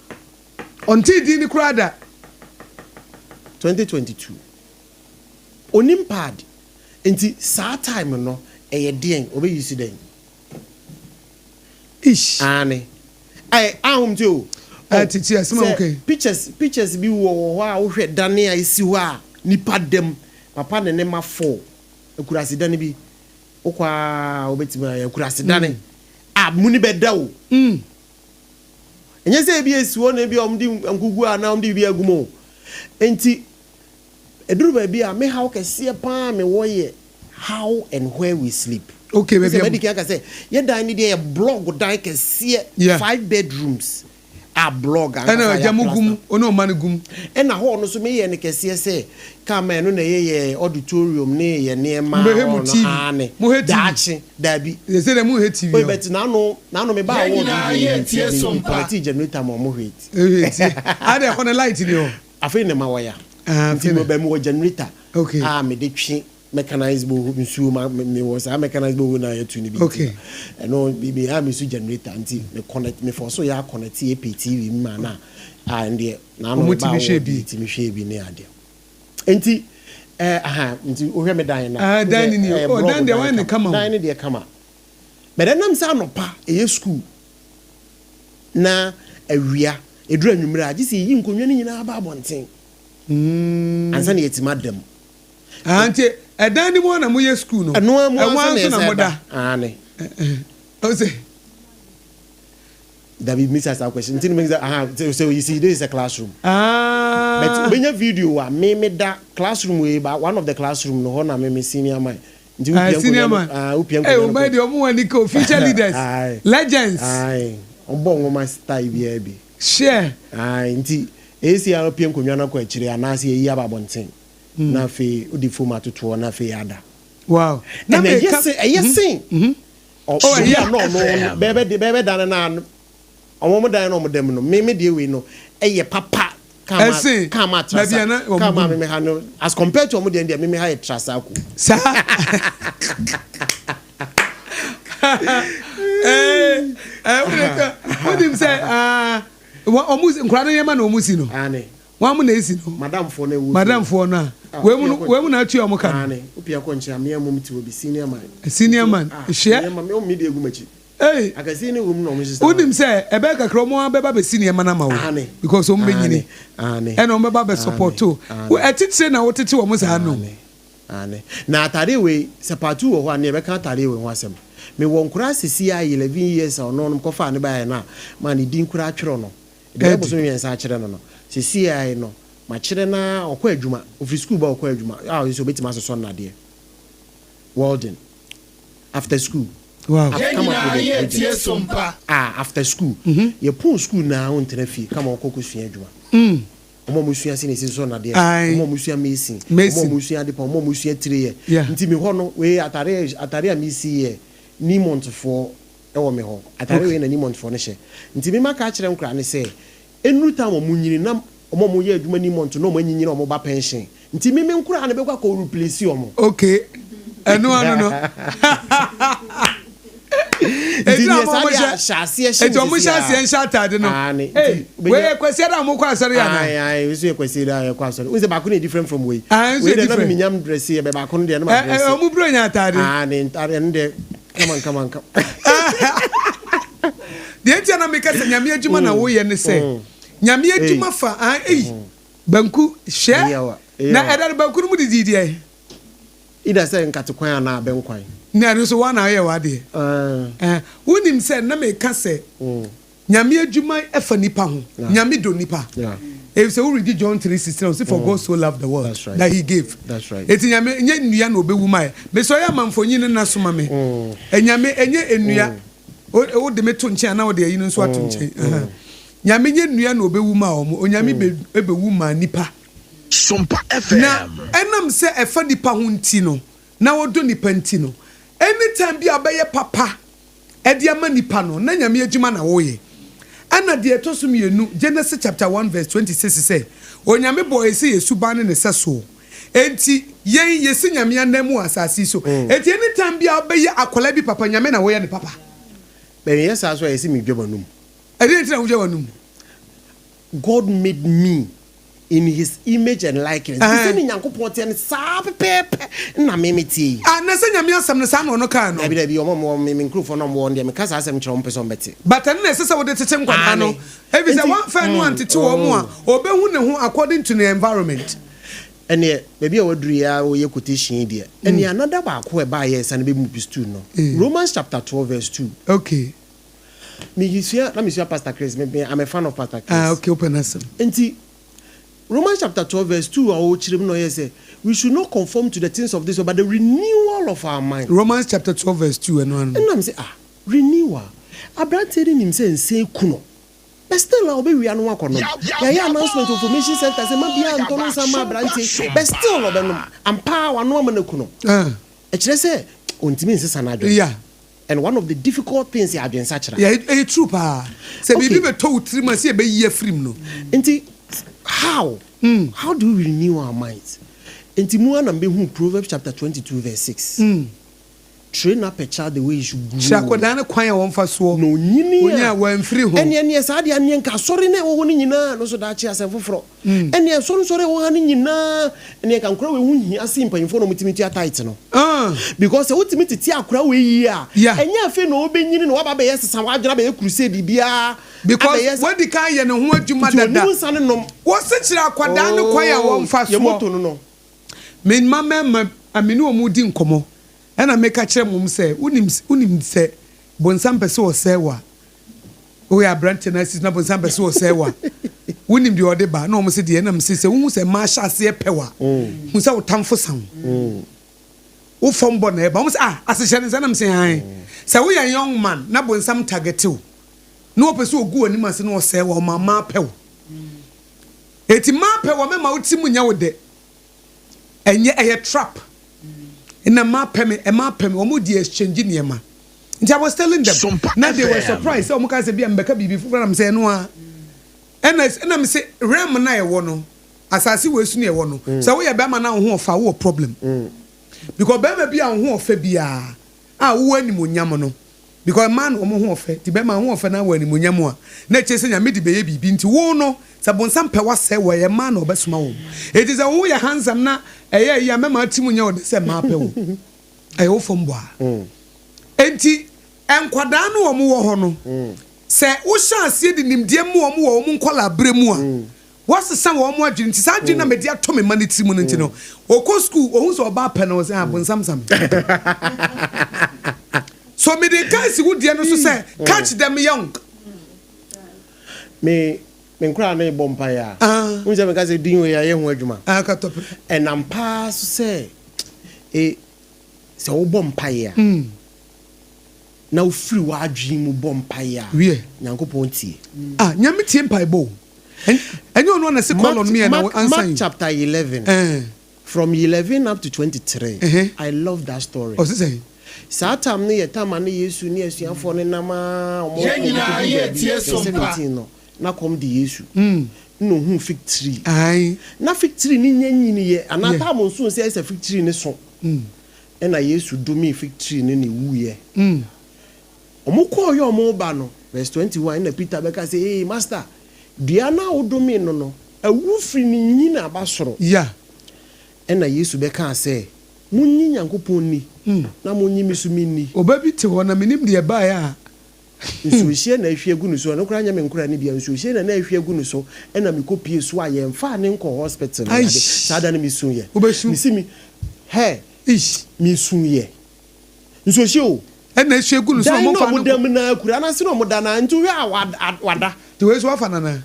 Ɔnte din ne koraa da. 2022 onim pad, nti saa time no ɛyɛ deɛn ɔbɛyi si dɛn? Ish. Ane ɛ ahom ti o. Eh, titi asɛm a Sɛ woka yi. pictures bi wɔ hɔ a wohwɛ dane a esi hɔ a nipa dɛm, papa ne ne ma four, akurase dane bi wokɔ a wobɛtumi ayɛ akurase dane a mu ni bɛda o. Ɛnyɛ sɛ ebi esi hɔ na ebi a wɔde nkugu a na wɔde biribi agu mu o. Nti eduru baabi a me haw kɛseɛ paa me wɔ yɛ how and where we sleep. Okay, baabi sɛ a mɛdi kan aka sɛ yɛ dan ni deɛ yɛ block dan kɛseɛ. Five bedrooms a block ankasa. Ɛna yɛ agya mu plaster. gum, ɔne ɔma no gum. Ɛna hall no so meyɛ no kɛseɛ sɛ kama ɛno na ɛyɛ yɛ auditorium ne yɛ nneɛma. Mobɛhwɛ mu hall no TV. aane. Mohwɛ TV. Daakye daabi. Sɛ dɛ mohwɛ TV Oye ɔ. bɛti n'ano me ba Yɛn award nyinaa bi yɛ tie mi so mi mpa. connect generator ma ɔmo hwɛ ti. Ɛhwɛ tie ade ɛhɔ no light ni hɔ. Afei ne ma wɔya. Ah, nti afei mo na- bɛ mi wɔ generator a me de twe mechanized borehole nsuo ma me wɔ saa mechanized borehole na yɛtu no bi. Nti ɛno bi a me so generator nti me connect me fɔ so yɛ aconnect yɛ TV mi ma na a ndeɛ n'ano Ɔmo me ba tumi hwɛ award bi. bi tumi hwɛ bi ne adeɛ, nti aha nti wohwɛ me dan na Ah, dan ni ni o. ɛyɛ Oh, block. Dan deɛ wayɛ ne kama o. Dan ne deɛ kama bɛdɛ nam sɛ anɔpa ɛyɛ school na awia ɛduru anwummerɛ a gye sɛ yɛyi nkonnwa no nyinaa ba abɔnten ansa na yɛtumi ada mu. Ah, nti ɛdan ni mu na moyɛ school no? Ɛno ara mu ɛmo ansa ara nso na na yɛsɛ moda? da ane. Ɔsɛ Dabi, misa saa question nti no aha, so you see, this is a classroom. Ah. But wobɛnya video a me me da classroom wei ba, one of the classroom no hɔ na me me senior man nti Ah, wopia senior nkonnwa no man. ah, wopia Hey, nkonnwa no ɔman kɔ deɛ ɔmo wɔ ni ko future leaders. Aye. Legends. Aye, ɔbɔ nwoma style biara bi. Share. Aye, nti esi a wopia nkonnwa no akɔ akyire anaasɛ yɛyi aba abɔnten na afei wode foam atotoɔ na afei ada. Wow. Na Ɛna ɛyɛ meka sen ɛyɛ sen Oh, ɔbi ɛyɛ. a na ɔno bɛɛbɛ de bɛɛbɛ dan no na ɔmo mo dan na ɔmo dɛm no, me me deɛ wei no ɛyɛ papa kama Ɛsen kama baabi trasa a na ɔmo kama gu me me ha no as compared to ɔmo deɛ me me ha yɛ trasa ko. Saa. Ɛɛ ɛɛ wonim sɛ aa ɔmo nkwadaa no nneɛma na ɔmo si no. Ane. Wɔn mo na esi no. Madamfoɔ no ɛwɔ fie. Madamfoɔ no a. Ah, Wei mu no wopia kɔ wei mu na atua ɔmo ka no. Ane, wopia kɔ nkyɛn a mea mmom te hɔ bi, senior man. Senior man Ah, hwɛ. nneɛma me ɔmo de egu m'akyi. Ei. Akɛseɛ ne wɔ mu na ɔmo hyehyɛ. Wonim sɛ ɛbɛyɛ kakra ɔmo ara bɛba bɛsi nneɛma no ama wo Ane. because ɔmo bɛnyini Ane. ɛna ɔmo bɛba bɛ support o. Ane. Wo ɛtitire na wotete wɔn saa no. Ane. Ane. Na atade wei sɛ part 2 wɔ hɔ a ne yɛbɛka atade wei ho asɛm. Mewɔ nkoraa sisi a 11 years a ɔno no kɔfaa ne baeɛ no a ma ne din koraa atwerɛ no. De bɛyɛ Ɛdi. bosom 3 akyerɛ no no. Sisi a no makyerɛ na ɔkɔ adwuma. Ofiri school ba ɔkɔ adwuma. A ɔyɛ sɛ obɛtumi asosɔ nnadeɛ. Welding. After school. I've come up with a project. Ah, after school. Yɛpɔn school na wontena fie kama ɔkɔ kɔsua adwuma. Ɔmo a ɔmo sua se na esi sosɔ nnadeɛ. Aye. Ɔmo a ɔmo sua mason. Ɔmo a Mason. ɔmo sua adepa. Ɔmo a ɔmo sua tireyɛ. Nti mi hɔ no wei atare a mi si yɛ Nimontfoɔ ɛwɔ mi hɔ. Atare wei na Nimontfoɔ no hyɛ. Nti mi ma ka kyerɛ nkora ne sɛ enuru time ɔmo nyini na ɔmo a ɔmo yɛ adwuma Nimont na ɔmo anyinyini ɔmo ba pension. Nti mi mi nkora no bɛkɔ akɔ replace ɔmo. Okay. Ɛno ano no. Nti Eti na deɛ ɔmo saa ɔmo deɛ hyɛ ahyɛ aseɛ hyɛ eti ɔmo hyɛ aseɛ nhyɛ ataade no. Aane. Ee Nti wei yɛ kwasi ada a ɔmo kɔ asɔre ana? Ayi ayi nso yɛ kwasi da yɛ kɔ asɔre. N sɛ baako no yɛ different from wei. Ah, nso Wei yɛ deɛ na different. mi nyam dress yɛ bɛ baako no deɛ na ma Ɛ ɛ dress. ɔmo buro nya ataade. Aane ntaade ɛno deɛ kama kama kama. Deɛ nti a na meka sɛ Nyame adwuma na woyɛ ne sɛ Nyame adwuma fa ah ei banku hwɛ Eyawa, na eyawa. ɛda no banku no mu didi deɛ. Either sɛ nkate kwan anaa abɛn kwan. Na ɛno nso woa na woyɛ w'adeɛ. Ah. Eh, wonim sɛ na meka sɛ Nyame adwuma ɛfa nipa ho. Nyame dɔ nipa. If sɛ woredi John 3:16 ɔse for God so loved the world That's right. that he gave. That's right. Eti Nyame ɛnyɛ nnua na ɔbɛwu ma yɛ. Mesɛ ɔyɛ amanfonyi no na soma me. Nyame ɛnyɛ nnua. Wode me to nkyɛn anaa wode ayi no nso ato nkyɛn. Aha. Nyame nyɛ nnua na ɔbɛwu ma wɔn. Onyame bɛwu ma nipa. Sompa Na FM. ɛnam sɛ ɛfa nipa ho nti no, na wɔdɔ nipa nti no, anytime bi a ɔbɛyɛ papa ɛde ama nipa no, na Nyame adwuma na wɔyɛ. Ɛna deɛ ɛtɔ so mmienu, Genesis chapter 1 verse 26 sɛ, Onyame bɔ yɛ sɛ yɛ suban ne ne sɛsoɔ. Enti yɛn yɛsi Nyame anan mu wɔ asase yi so. Enti anytime bi a wobɛyɛ akwadaa bi papa, Nyame na wɔyɛ ne papa. Bɛn yɛ saa so a yɛsi mi dwa m'anum. Ɛdeɛ nti na wogya w'anum? God made me in his image and likeness. Nti sɛ ne Nyankopɔn teɛ no saa pɛpɛɛpɛ na me me tie yi. Ah, na sɛ Nyame asɛm no saa na ɔno kaa no. Dabi dabi, ɔmo a ɔmo me nkurɔfoɔ na ɔmo wɔ deɛ meka saa asɛm kyerɛ ɔmo pɛ sɛ ɔmo bɛte. But ɛno na ɛsɛ sɛ wode tete nkwadaa no. Aane. Ebi sɛ Nti- wɔamfa no antete wɔn mu a, ɔbɛhu ne ho according to the environment. Ɛneɛ baabi a waduru yi a wɔyɛ quotation yi deɛ ɛneɛ another baako a ɛbaa yɛ ɛsane bɛ mu pistuu no, Romans chapter 12 verse 2. Mesua na mesua Pastor Chris, me I'm a fan of Pastor Chris. Ah, okay, open asɛm. Nti Romans chapter 12 verse 2 a ɔkyerɛ mu na ɔyɛ sɛ we should not conform to the things of this world but the renewal of our mind. Romans chapter 12 verse 2 ɛno ano. Ɛnam sɛ ah, renewal, aberanteɛ no nim sɛ nsɛn ku no but still a ɔbɛwia no akɔ nom. Yɛayɛ announcement wɔ information center sɛ ma biara ntɔ no nsa ma aberanteɛ but still ɔbɛnom ampa wano ama no ku no. Ɛkyerɛ sɛ ɔntumi nsesa no adwene. And one of the difficult things yɛ adwensakyera. Yeah, ɛyɛ true paa. Sɛ biribi bɛtɔ wo tirim a sɛ yɛbɛyi afiri mu no. Nti how do we renew our minds? Nti mu anam bɛhu Proverbs chapter 22 verse 6. Train up a child the way he should grow. Hyɛ akwadaa no kwan a wɔmfa soɔ. Na onyini Onyi a wɔamfiri ho. Ɛneɛ saa deɛ aneɛ nka asɔre na ɛwɔ hɔ no nyinaa no so daakye asɛm foforɔ. Ɛneɛ nsɔre nsɔre ɛwɔ ha no nyinaa ɛneɛ nka nkora wei ho hia se mpanyimfoɔ na ɔmotumi tua tithe no. Because sɛ wotumi tete akora wei yie a, ɛnyɛ afei na ɔbɛnyini na waba abɛyɛ sesa w'adwene abɛyɛ crusade biara. Because wadi kan yɛ ne ho adwuma Nti dada. onim nsa ne nom. Wɔse kyerɛ akwadaa no kwan a wɔmfa Yɛ soɔ. moto no no. Me mma mmarima a me ne wɔn di nkɔmmɔ ɛna meka kyerɛ wɔn sɛ wonim wonim sɛ bonsam pɛ sɛ ɔsɛe wo a, woyɛ aberante na asi na bonsam pɛ sɛ ɔsɛe wo a, wonim deɛ ɔde ba na wɔn se deɛ ɛna mese sɛ wohu sɛ mmaa hyɛ aseɛ pɛ wo a, hu sɛ wo tamfo sa wo. Wo fam bɔ na ɛba. Wɔn sɛ ah, asehyɛ ne nsa na mese han. Sɛ woyɛ young man na bonsam target wo na wɔpɛ sɛ ogu w'anim ase na ɔsɛe wo a, ɔma mmaa pɛ wo. Eti mmaa pɛ wo a, mɛma wo ti mu nyɛ wo dɛ. Ɛnyɛ, ɛyɛ trap. Nna mmaa pɛ me, mmaa pɛ me, wɔn di exchange nneɛma. Nti I was telling them, Sompa na they were FM. surprised sɛ wɔn kaa sɛ bi a mebɛka biribi foforɔ na me sɛ ɛno ara. Ɛna ɛna me se realm no a yɛwɔ no, asase wei so no yɛwɔ no, sɛ woyɛ bɛrima na wo ho ɔfa a, wowɔ problem. Because bɛrima bi a wo ho ɔfɛ biara a wowɔ animuonyam no, Because mmaa na wɔn ho ɔfɛ, nti bɛrima ho ɔfɛ na wɔ animuonyam a, na ɛkyerɛ sɛ Nyame de bɛyɛ biribi, nti wo no, sɛ bonsam pɛ w'asɛe wo a, ɛyɛ mmaa na ɔbɛsoma wɔn. Enti sɛ wo ho yɛ handsome na ɛyɛ ayi a, mɛma atirim nyɛ wo dɛ sɛ mmaa pɛ wo. Ɛyɛ wo fam bɔ a. Enti nkwadaa no wɔn wɔ hɔ no, sɛ wohyɛ aseɛ de nimdeɛ ma wɔn wɔ wɔn nkwadaa berɛ mu a, Wɔasesa wɔn adwene nti, saa adwene na mede ato me mma no tirim no nti no, ɔkɔ sukuu, ɔhu sɛ ɔbaa pɛ no, ɔsɛ, ah, bonsam sa me. So mede ka asi wo deɛ no so sɛ, catch them young. Me me nkoraa no rebɔ mpaeɛ a, wohu sɛ meka sɛ din wei ayɛ ho adwuma. Ah, ka tɔpere. Ɛnam paa so sɛ, e, sɛ wobɔ mpaeɛ a, na wofiri w'adwene mu bɔ mpaeɛ a, Wiɛ. Nyankopɔn tie. Ah, Nyame tie mpaebɔ o. Ɛnyɛ ɔno a na se call on me and I will answer Mark you. chapter 11, Eh. from 11 up to 23, Ɛhɛ. I love that story. Ɔse sɛn? Saa tam no yɛ tam a na Yesu ne asuafoɔ no nam ara wɔn Yɛn nyinaa kɔduru yɛ baabi, tie verse som pa. 17 no, na kɔm de Yesu. Nna ohuu fig tree. Ae. Na fig tree no nnya nyiniiɛ, anaa Yeah. tam nso nsɛ sɛ fig tree no so. Ɛnna Yesu domee fig tree no na ɛwuiɛ. Wɔkɔeɛ a wɔreba no, verse 21, ɛnna Peter bɛka sɛ, Ee, Master, dua no a wodomee no no, awu firi ne nhini aba soro. Yeah. Ɛnna Yesu bɛkaa sɛ, Monnye Nyankopɔn nni, na monnye me nso me nni. Ɔba bi te hɔ, na mennim deɛ ɛbaeɛ a. Nsuohyeɛ na ahwie agu ne so, ɛno koraa nyɛ me nkoraa no bi a, nsuohyeɛ na na ahwie agu ne so, ɛna mekɔpie so a yɛmfaa ne nkɔɔ hospital ne ade, Aish! saa da no mesuiɛ. Wobɛsu? Mese me, hɛ, Eish! mesuiɛ. Nsuohyeɛ o! Ɛna ahwie agu ne so na Dan na wɔmfaa ɔmo no da nkɔ. mu no ara, akura no ase na ɔmo da no ara, nti wohwɛ a wada, wada. Nti wei nso woafa no anaa?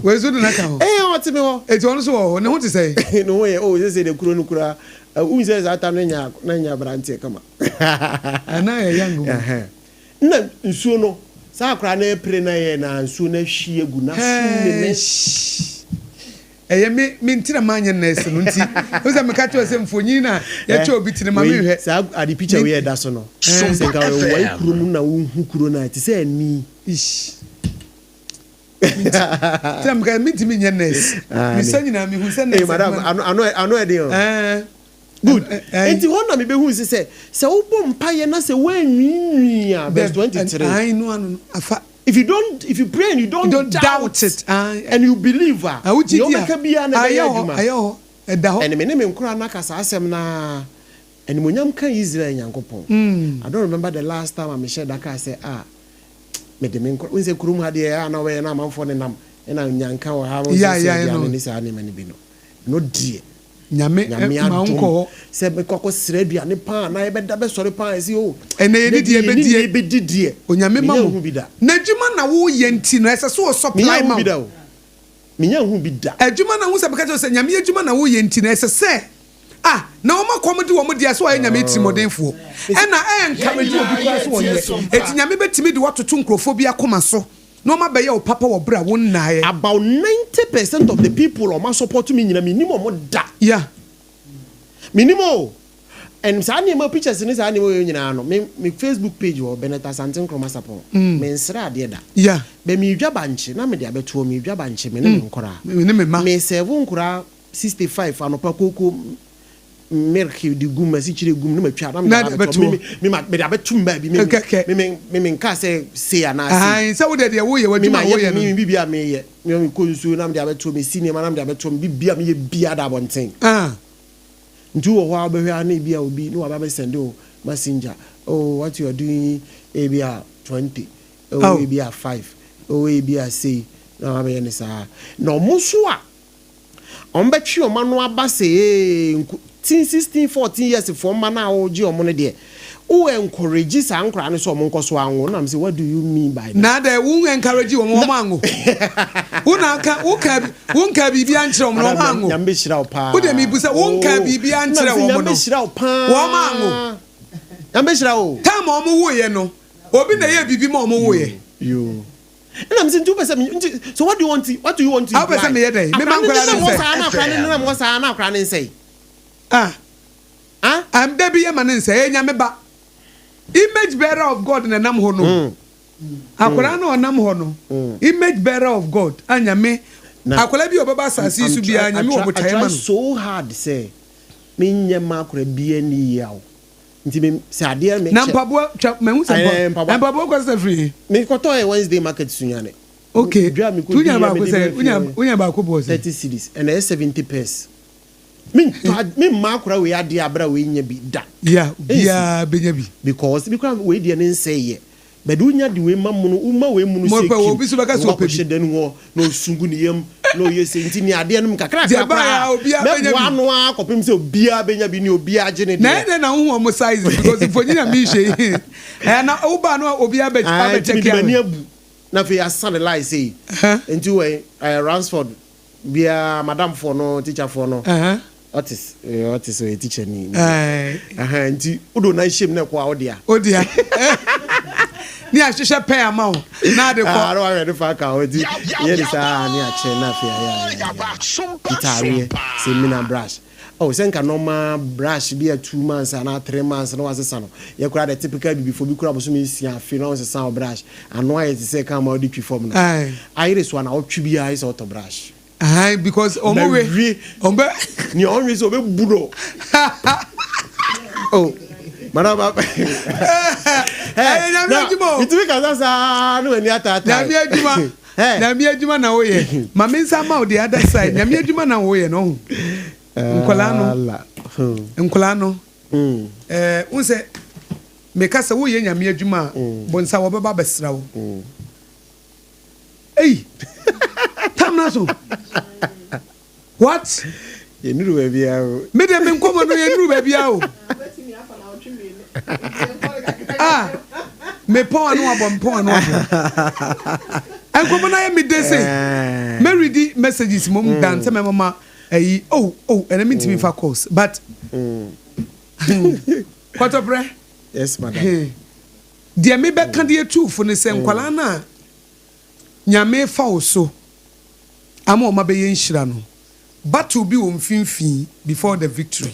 Wei nso de no aka ho? Ee, ɔte me hɔ. Enti ɔno nso wɔ hɔ, ne ho te sɛn? Ne ho yɛ, oh, seesei deɛ kuro no koraa, wohu sɛ saa tam no nya, na nya aberanteɛ kama. Ɛna yɛ young mu. Na nsuo no, saa akwadaa no repere na yɛ na nsuo no ahwie agu n'aso ne ne. Ɛyɛ me me nti na manyɛ nurse no nti. Wo sɛ meka kyerɛ sɛ mfonyin na yɛtwa obi ti no ma menhwɛ. Saa ade picture wei ɛda so no. Sɛ nka wɔwɔ kuro mu na wohu kuro no a ɛte sɛ ani. Ish. Nti na meka mentumi nyɛ nurse. Mesa nyinaa mehu sɛ nurse. Ee madam ano ano ano ɛden o. Good. Enti hɔ na mebɛhuu sɛ sɛ sɛ wobɔ mpaeɛ na sɛ woanwiinwii a, verse 23. Ae, no ano no, afa. If you don't, if you pray and you don't, you don't doubt, it, and you believe a, nea wobɛka biara na ɛbɛyɛ adwuma. Ɛyɛ hɔ, ɛda hɔ. Ɛne me ne me nkoraa no aka saa asɛm no ara. Animuonyam ka Israel Nyankopɔn. I don't remember the last time a mehyɛɛ da kaa sɛ, ah, mede me nkoraa, wohu sɛ kurom ha deɛ, ɛyɛ a na wɔyɛ na amanfoɔ nenam, ɛna nyanka wɔ ha, wohu sɛ sɛ aduane ne saa nneɛma no bi no. Ɛno deɛ. Nyame Nyame ma wo adom nkɔ hɔ. sɛ mekɔ akɔ srɛ aduane paa na yɛbɛda bɛsɔre paa ɛsi o. Ɛnɛ yɛni deɛ Yɛni yɛbɛdie. deɛ yɛbɛdi deɛ. Onyame ma Menya mo. nhu bi da. N'adwuma na wo yɛ nti no ɛsɛ sɛ ɔ supply Menya nhu ma bi wo. da o. Menya nhu bi da. Adwuma na wo sɛ meka kyerɛ wo sɛ Nyame adwuma na wo yɛ nti no ɛsɛ sɛ ah na wɔn akɔm de wɔn deɛ sɛ ɔyɛ Nyame tirimɔdenfoɔ ɛna ɛ encourage obi koraa sɛ ɔnyɛ eti Nyame bɛtumi de wo atoto nkurɔfoɔ bi akoma so na wɔn abɛyɛ wo papa wɔ berɛ a wo nnaeɛ. About 90% of the people a wɔn asupɔto me nyina mennim wɔn da. Yeah. Mennim o. And saa nneɛma pictures ne saa nneɛma wei nyinaa no me me Facebook page wɔ Bernard Asante Nkrumah Sarpong. Mensrɛ adeɛ da. Yeah. But meredwa bankye na mede abɛto hɔ meredwa bankye me ne me nkoraa. Me ne me mma. Me serve nkoraa 65 anɔpa kooko milk de gum asikyire gum na matwa na mede abɛto me me ma mede abɛto me baabi me me me me me nka sɛ sei anaa sei. Ayi sɛ wode deɛ woyɛ w'adwuma a woyɛ no. Me ma yɛ me biribi a meyɛ me me kɔ nsuo na mede abɛto me si nneɛma na mede abɛto me biribi a meyɛ biara da abɔnten. Nti wowɔ hɔ a wobɛhwɛ a na ebi a obi na waba abɛsɛnde wo messenger oh what you are doing ebi a 20 oh ebi a 5 oh ebi a sei na wabɛyɛ ne saa na ɔmo nso a Wɔbɛtwe wɔn ano aba sɛ ee nko teen 16, 14 years foɔ mma no a wogye wɔn no deɛ, wo encourage saa nkoraa no sɛ wɔn nkɔ so anwo. Na mese what do you mean by that? Na dɛ wo encourage wɔn wɔn anwo. Wo na aka wo ka wo nka biribi ankyerɛ wɔn na wɔn anwo. Nyame bɛhyira wo paa. Wo deɛ mebu sɛ wo nka biribi ankyerɛ wɔn no. Nyame bɛhyira wo paa. Wɔn anwo. Nyame bɛhyira wo. Time a wɔn woeɛ no, obi na ɛyɛɛ biribi ma wɔn woeɛ. Yoo. Ɛna mese nti wopɛ sɛ me nti so what do you want to what do you want to imply? Wopɛ sɛ meyɛ dɛn? Mema Akora no nkwadaa no nenam hɔ nsɛe. saa na akora no nenam hɔ saa na akora no nsɛe. Ah. Ah? Am dabi yɛ ma ne nsɛe, ɛyɛ Nyame ba. Image bearer of God na ɛnam hɔ no. Akwadaa no a ɔnam hɔ no, image bearer of God a Nyame, akwadaa bi a ɔbɛba asase yi so biara, Nyame wɔ botaeɛ ma I no. try so hard sɛ menyɛ mma akwadaa biara nni yaw. Nti me sɛ adeɛ me Na mpaboa twa mahu sɛ Ɛɛ, mpaboa. Mpaboa kɔ sɛ firi he? Mekɔtɔɔ yɛ Wednesday market Sunyani. Okay. Dwa a Nti wonya mekɔdi yɛ baako mede sɛ baa fie wonya no wonya baako boɔ sɛ? 30 cedis ɛna ɛyɛ 70 pairs. Mentɔ ad memma akwadaa wei adeɛ a berɛ a wei nya bi da. Yeah, Ɛnsi. obiara bɛnya bi. Because bi koraa wei deɛ ne nsɛeɛ. But wonya de wei ma mono, woma wei mono Mo sei pɛ kim, obi so bɛka na sɛ ɔpɛ bi. wakɔhyɛ dan hɔ na ɔsu gu ne yam na ɔyɛ sei nti nea adeɛ nom kakrakra Deɛ ɛbaeɛ koraa a obiara bɛnya mɛboa bi. ano ara kɔpem sɛ obiara bɛnya bi ne obiara gye ne Na deɛ. ɛdɛn na wohu ɔmo sizes because mfonyin a mehwɛ yi ɛɛ na wobaa no obiara bɛ Ae abɛ nti check mede m'ani ahwɛ. abu na afei asa ne line sei Ɛhɛn. nti wɛn ɛɛ Ransford biara madamfoɔ no teacherfoɔ no Ɛhɛn. Otis eh, Otis ɔyɛ teacher ni Ɛɛ. Ɛhɛn nti wode wo nan hyɛ mu na ɛkɔ a wo dea. Wo dea. Ne ahyehyɛ pɛn ama wo na ade kɔ. Ah, na wahwɛ ne fa ka ho nti yɛ ne saa ne akyɛ na afei ayɛ ayɛ ayɛ. Ntaareɛ sɛ mina brush. Oh, sɛ nka normal brush bi a 2 months anaa 3 months na wasesa no. Yɛ koraa the typical bibifo bi koraa bosome 6 afe na wasesa wo brush. Ano ayɛ te sɛ kan ma wode twi fam no. Aye. Ayere so a na wotwe biara ayɛ sɛ wotɔ brush. Aye, because ɔmo we. Bɛwe. Ɔmo bɛ. Nea ɔnwe sɛ ɔbɛbu no. Oh, madam. Ɛyɛ Nyame adwuma o. Bitumi kasa saa na w'ani ataataa. Nyame adwuma. Nyame adwuma na woyɛ. Ma me nsa ma wo the other side. Nyame adwuma na woyɛ no ɔho. Nkwadaa no. Nkwadaa no. Ɛɛ, n sɛ meka sɛ woyɛ Nyame adwuma a, bonsa wɔbɛba abɛsra wo. Ei! Tam na so. What? Yɛnuru baabiara o. Me deɛ me nkɔmɔ no yɛnuru baabiara o. Ah, me pɔn ano abɔ, me pɔn ano abɔ. Nkɔmɔ no ayɛ me de se. Me read messages mom dan sɛ mɛmama ayi. Oh, oh, ɛnɛ me ntumi fa calls but. Kɔtɔprɛ. Yes, madam. Deɛ mebɛka de atu fo ne sɛ nkwadaa no a Nyame fa wo so ama wɔn abɛyɛ nhyira no, battle bi wɔ mfimfini before the victory.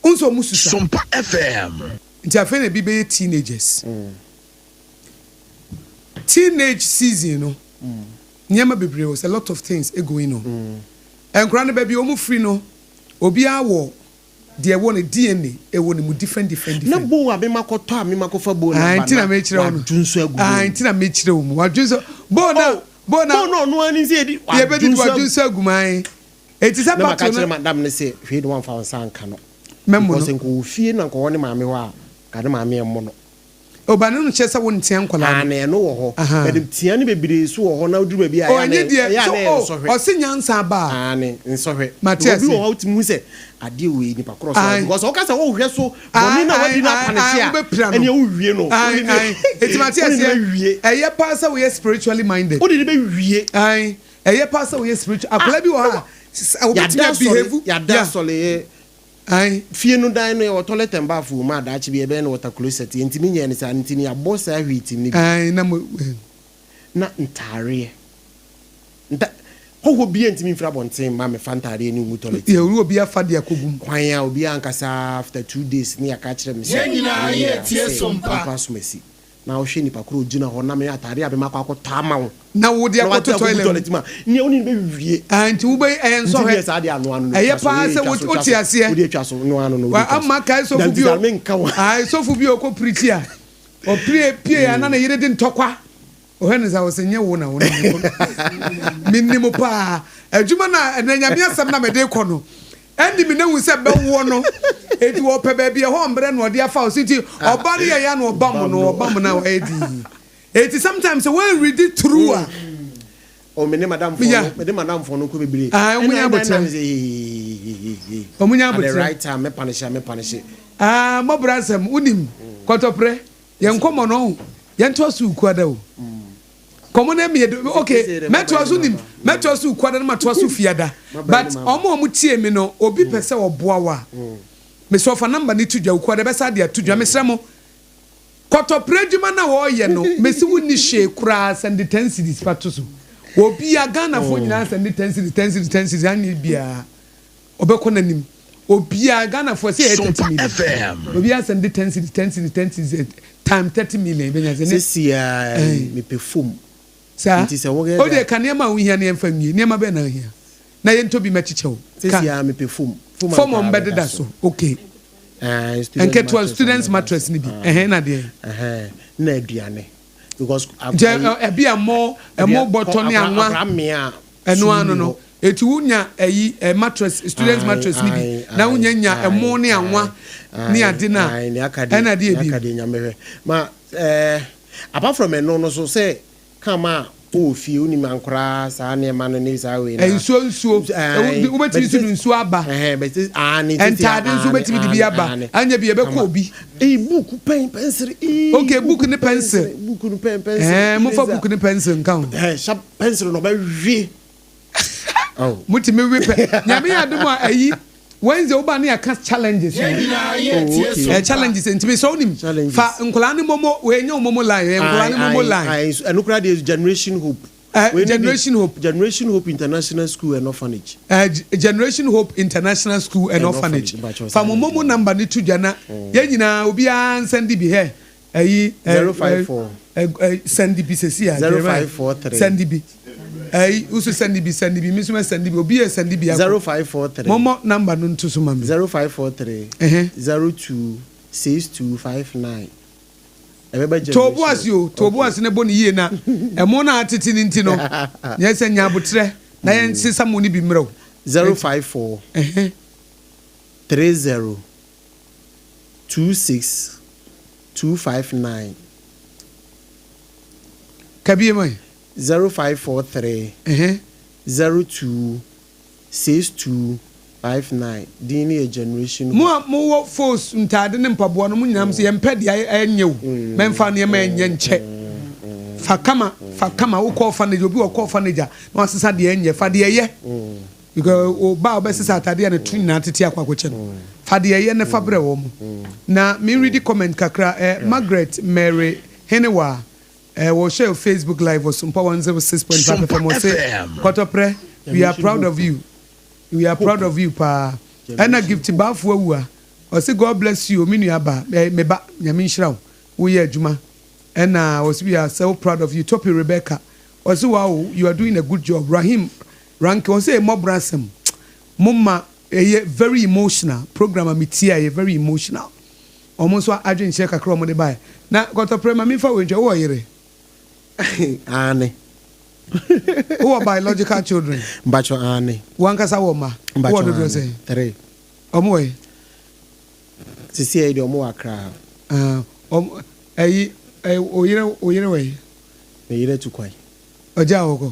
Wohu sɛ wɔn susua. Sompa FM. Nti afei na ebi bɛyɛ teenagers. Teenage season no, nneɛma bebree wɔ sɛ lot of things going on. Nkwadaa no baabi a wɔn firi no, obiara wɔ deɛ ɛwɔ ne DNA ɛwɔ ne mu different different Na different. bowl a mema kɔtɔ a mema kɔfa bowl no Ah, aba nti na na mekyerɛ wo no. wadwo nso agu Ah, bowl mu. nti na mekyerɛ wo mu. Wadwo nso bowl na Oh, bowl na bowl no ɔno ara nim sɛ yɛdi yɛbɛdidi wadwo nso wadwo agu. nso agu mu ae. Eti sɛ Na maka battle kyerɛ no madam no sɛ hwei de wamfa wo nsa anka no. mɛmo Because no. nka ɔwɔ fie na nka ɔwɔ ne maame hɔ a, nka ne maame ɛmmo no. Ɔba no nkyerɛ sɛ wontea nkwadaa Ah, no. na ɛno wɔ hɔ. Aha. But tea no bebree so wɔ hɔ na woduru baabi a Oh, ɛyɛ a na ɛnyɛ deɛ ɛyɛ a so na ɛyɛ oh nsɔhwɛ. ɔse nyansa aba a. Ah, ne nsɔhwɛ. Mate Because obi wɔ aseɛ. hɔ a wotumi hu sɛ adeɛ wei nipa korɔ so Ae. because ɔka sɛ wohwɛ so Ae bɔne na ae wadi no ae ae apanehye a wobɛpira no. ɛneɛ wowie no. Ae Wode ne ae eti mate wode ne aseɛ. bɛwie. Ɛyɛ paa sɛ woyɛ spiritually minded. Wode ne bɛwie. Ae ɛyɛ paa sɛ woyɛ spiritual akwadaa bi wɔ hɔ a Yɛada wobɛtumi asɔre abehave yɛada yeah. asɔre yɛ Ae. Fie no dan no yɛwɔ toilet and bath wɔ mu a daakye bi yɛbɛyɛ no water closet yɛntumi nyɛɛ no saa nti no yɛabɔ saa hwiit no bi. Ae na mo eh. Na ntaareɛ nta hɔhoɔ biara ntumi mfiri abɔnten mma mmɛfa ntaareɛ no ngu toilet mu. Yɛwura obi afa de akɔgu mu. Kwan a obiara ankasa after 2 days ne yɛaka akyerɛ me sɛ Yɛn nyinaa ɛyɛ me ya yɛretie sɛ Sompa. nipa asom asi na wohwɛ nipa korɔ ogyina hɔ na me ataareɛ a mema akɔ akɔtɔ ama wo Na wode na wade akɔto akɔgu toilet mu. toilet mu a nea wo ne no bɛwie. Ah, nti wobɛ ɛyɛ Nti nsɔhwɛ. deɛ saa deɛ anoa no no Ɛyɛ twa so paa ee sɛ twa so wote twa so aseɛ. wode atwa so noa no no wode Wa atwa so. ama kae Na sɔfo nti bi saa o. menka wo. Ae sɔfo bi a ɔkɔ pirikyi a ɔpie pie a na ne yere de ntɔkwa. Ɔhwɛ no sa ɔsɛ nyɛ wo na wo ne me kɔ. Menim paa. Adwuma na ɛnɛ Nyame asɛm na mede kɔ no. Ɛnni me na hu sɛ bɛwoɔ no. Enti wɔpɛ baabi ɛhɔ mbrɛ na ɔde afa wo so nti ɔba no yɛ ya na ɔba mu no ɔba mu na wayɛ dinn. Enti sometimes sɛ wɔn read through a. Oh, me ne madam fo Yeah. no, me ne madam fo no ko bebree. Ah, ɔmo nya Ɛna ɛna abotrɛ. ɛna me sɛ hehehehehe. Ɔmo nya At the abotrɛ. right time, me punish, me punish. Ah, mmɔbra asɛm, wonim, kɔtɔprɛ, yɛn nkɔmmɔ no, ɔho, yɛntoa so ukuada o. Nkɔmmɔ no ɛmi edu, okay, mɛtoa so nim, mɛtoa so ukuada na matoa so fiada. But ɔmo a ɔmo tie mi no, obi pɛ sɛ ɔboa wo a, mesɛ ɔfa number ne to dwa, ukuada bɛsa de ato dwa, mesrɛ mo, kɔtɔprɛ adwuma no a wɔreyɛ no, mesi wo ni hwee koraa, send 10 cedis fa to so. Obi a Ghanafoɔ nyinaa send 10 cedis, 10 cedis, 10 cedis, anyɛ biara. Ɔbɛkɔ n'anim. Obiara, Ghanafoɔ sɛ yɛyɛ 30 million. Obiara sɛnde 10 cedis, 10 cedis, 10 cedis time 30 million yɛbɛnya sɛ ne. Sɛsi ara yi mepɛ foam. Saa? Nti sɛ woyɛ Wo deɛ ka nneɛma a wohia na yɛmfa nwie. Nneɛma bɛn na wohia? Na yɛntɔ bi mmɛkyekyɛ wo. Ka. Sɛsi ara mepɛ foam. Foam a Foam a nkwadaa bɛda wɔbɛdeda so. so. Okay. Ɛɛ, student Nketewa, mattress a students wɔbɛda mattress so. no bi. Ɛhɛn, na deɛn? Ɛhɛn, na aduane. Because Nti akwadaa yi. ɛ, ɛbi a mo, ɛmo bɔtɔ ne Akwadaa anwa. akwadaa mmea a Ɛno sum ara no nni no. hɔ. Eti wonya ɛyi, ɛ, mattress, students Ae, mattress no bi, ae, na ae, wonya nya ae, ɛmo ne ae, anwa ne ae, ade no a, ae, nea aka deɛ, ɛna deɛ nea bio? aka deɛ Nyame hwɛ. Ma, ɛɛ, apart from ɛno no so, sɛ Come a wowɔ fie wonim ankoraa saa nneɛma no ne saa wei no a. Nsuo nsuo Ae, wobɛtumi but nso de nsuo aba. Ɛhɛn, but aane, sisi Ntaade nso aane, wobɛtumi de bi aane, aba. aane. Anyɛ bi ɛbɛkɔ Kama. obi. Ei, book, pɛn, pɛnsere, ee, Okay, book ne pencil. pɛnsere, book no pɛn, pɛnsere, Ɛɛ, momfa eraser. book ne pencil nka ho. Ɛhɛn, sharp pencil no ɔbɛwe. Oh. Motumi we pɛ. Nyame yɛ adom a ayi Wednesday woba ne yɛka challenges no. Oh, okay. Eh, challenges nti mesɛ wonim Challenges. fa nkwadaa ne momo wei nyɛ wo momo line ɛyɛ nkwadaa ne momo Aye, line. aye, ɛno koraa deɛ Generation Hope. Eh, Wei ne de Generation Hope. Generation Hope International School and Orphanage. Eh, Generation Hope International School and And Orphanage. Orphanage, mpakyɛw, Fa saa mo na momo ɛde. number no to dwa na yɛn nyinaa obiara nsɛnde bi hɛ ɛyi eh, 054. eh, eh, sɛnde bi sɛsi a Jeremiah 0543. sɛnde bi ɛyi woso sɛnde bi sɛnde bi mi nso mɛ sɛnde bi obi yɛ sɛnde bi akɔ 0543. mɔmɔ number no nto so ma mi. 0543. Ɛhɛn. 02 6259. Ɛbɛba To bo Generation. ase o, to bo Okay. ase na bɔ ne yie na ɛmo no a atete no nti no nyɛ sɛ nya abotrɛ na yɛn sesa mo no bi mmerɛ o. 054 Ɛhɛn. 30 26 259. Kabie ma yi. 0543 Ɛhɛn. 02 6259. Din no yɛ Generation Mo Hope. a mowɔ fos ntaade ne mpaboa no mo nyinaa mo sɛ yɛmpɛ deɛ ɛnyɛ o mɛmfa nneɛma ɛnyɛ nkyɛ fa kama fa kama wokɔ orphanage obi wɔ kɔ orphanage a na wasesa deɛ ɛnyɛ fa deɛ ɛyɛ because o ba a wobɛsesa atadeɛ a ne to nyinaa tete akɔ akɔkyɛ no fa deɛ ɛyɛ ne fa brɛ wɔ mo na me read comment kakra eh, Margaret Mary Henewa eh, wɔhyɛ Facebook live wɔ Sompa 106.5 FM ɔse Kɔtɔprɛ we are Generation proud Hope. of you. We are proud of you paa. Ɛna Gift Bafo awu a ɔse God bless you o me nua ba eh, me ba Nyame nhyira wo woyɛ adwuma ɛna ɔse we are so proud of you Topi Rebecca ɔse wow you are doing a good job Rahim Ranke ɔse mmɔbra asɛm mo ma ɛyɛ very emotional program a metie a ɛyɛ very emotional ɔmo nso adwenkyerɛ kakra ɔmo de baeɛ na Kɔtɔprɛ ma memfa wei ntwa wowɔ yere Aane. wowɔ biological children Mpakyɛ aane. wankasa wɔ mma wowɔ Mpakyɛ dodoɔ aane. sɛn 3. ɔmo wɔ yi Sisi ɛyi deɛ ɔmo wɔ Accra ha. Ah, ɔmo ɛyi ɛ oyere oyere wɔ yi Me yere tu kwan. ɔgya wɔ kɔ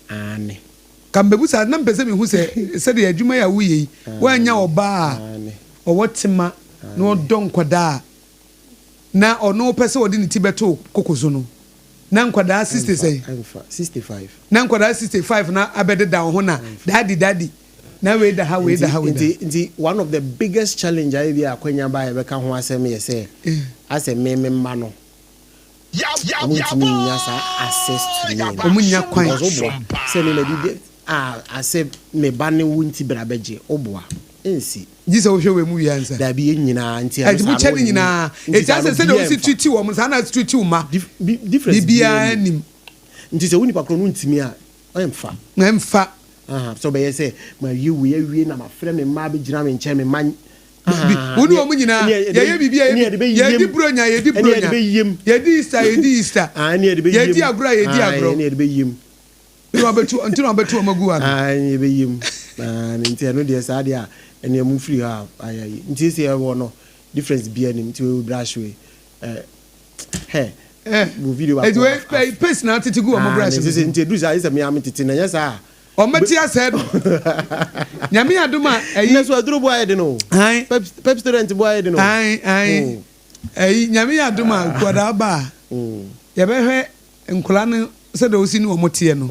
Aane. ka mbɛbu saa na mpɛ sɛ mehu sɛ sɛdeɛ adwuma yi a woyɛ yi woanya ɔbaa a Aane. ɔwɔ tema na ɔdɔ nkwadaa na ɔno pɛ sɛ ɔde ne ti bɛto koko so no na nkwadaa 60 sɛn Ɛmfa. 65. na nkwadaa 65 na abɛdeda wo ho na daddy daddy na wei da ha wei da ha wei da Nti nti one of the biggest challenge a ebi akwanya ba a yɛbɛka ho asɛm yɛ sɛ asɛ me me mma no ɔmo ntumi nya saa access to me no. Ɔmo nya kwan. Because woboa sɛ me na didi a asɛ me ba ne wo nti bra bɛgye woboa nsi. Gye sɛ wohwɛ wei mu wie ansa. Dabi yɛn nyinaa nti ɛno Ɛti saa mo kyɛ no ne nyinaa nti eti saa asɛ no sɛdeɛ obiara wosi mfa. treat wɔn saa na treat wo ma Difference biribiara biara nim Nti sɛ wo nipa korɔ no ntumi a ɛmfa. Ɛmfa. Aha, sɛ ɔbɛyɛ sɛ ma wie wei awie na mafrɛ me mma abɛgyina me nkyɛn me mma Bi wo ne wɔn nyinaa yɛyɛ biribi a yɛdi buronya yɛdi buronya yɛdi Easter yɛdi Easter yɛdi agorɔ a yɛdi agorɔ. Ɛne yɛde bɛyiem. Nti na wɔbɛtu nti na wɔbɛtu wɔn agu ano. Ɛne yɛbɛyiem. Nti ɛno deɛ saa deɛ a ɛne ɛmu firi hɔ a ayɛ yi. Nti sɛ ɛwɔ no difference biara nim nti wei brush wei hɛ wo video baako. Eti wei paste na atete gu wɔn brush no. Nti edu saa ayɛ sɛ mmea tete na ɛnyɛ saa. Ɔmɛte asɛe no. Nyame adom a ɛyi. Nnɛ so aduro bo ayɛ den o. Ae. Pepsodent bo ayɛ den o. Ae ae. Ɛyi Nyame yɛ adom a nkwadaa ba a yɛbɛhwɛ nkwadaa no sɛdeɛ wosi ne wɔn teɛ no.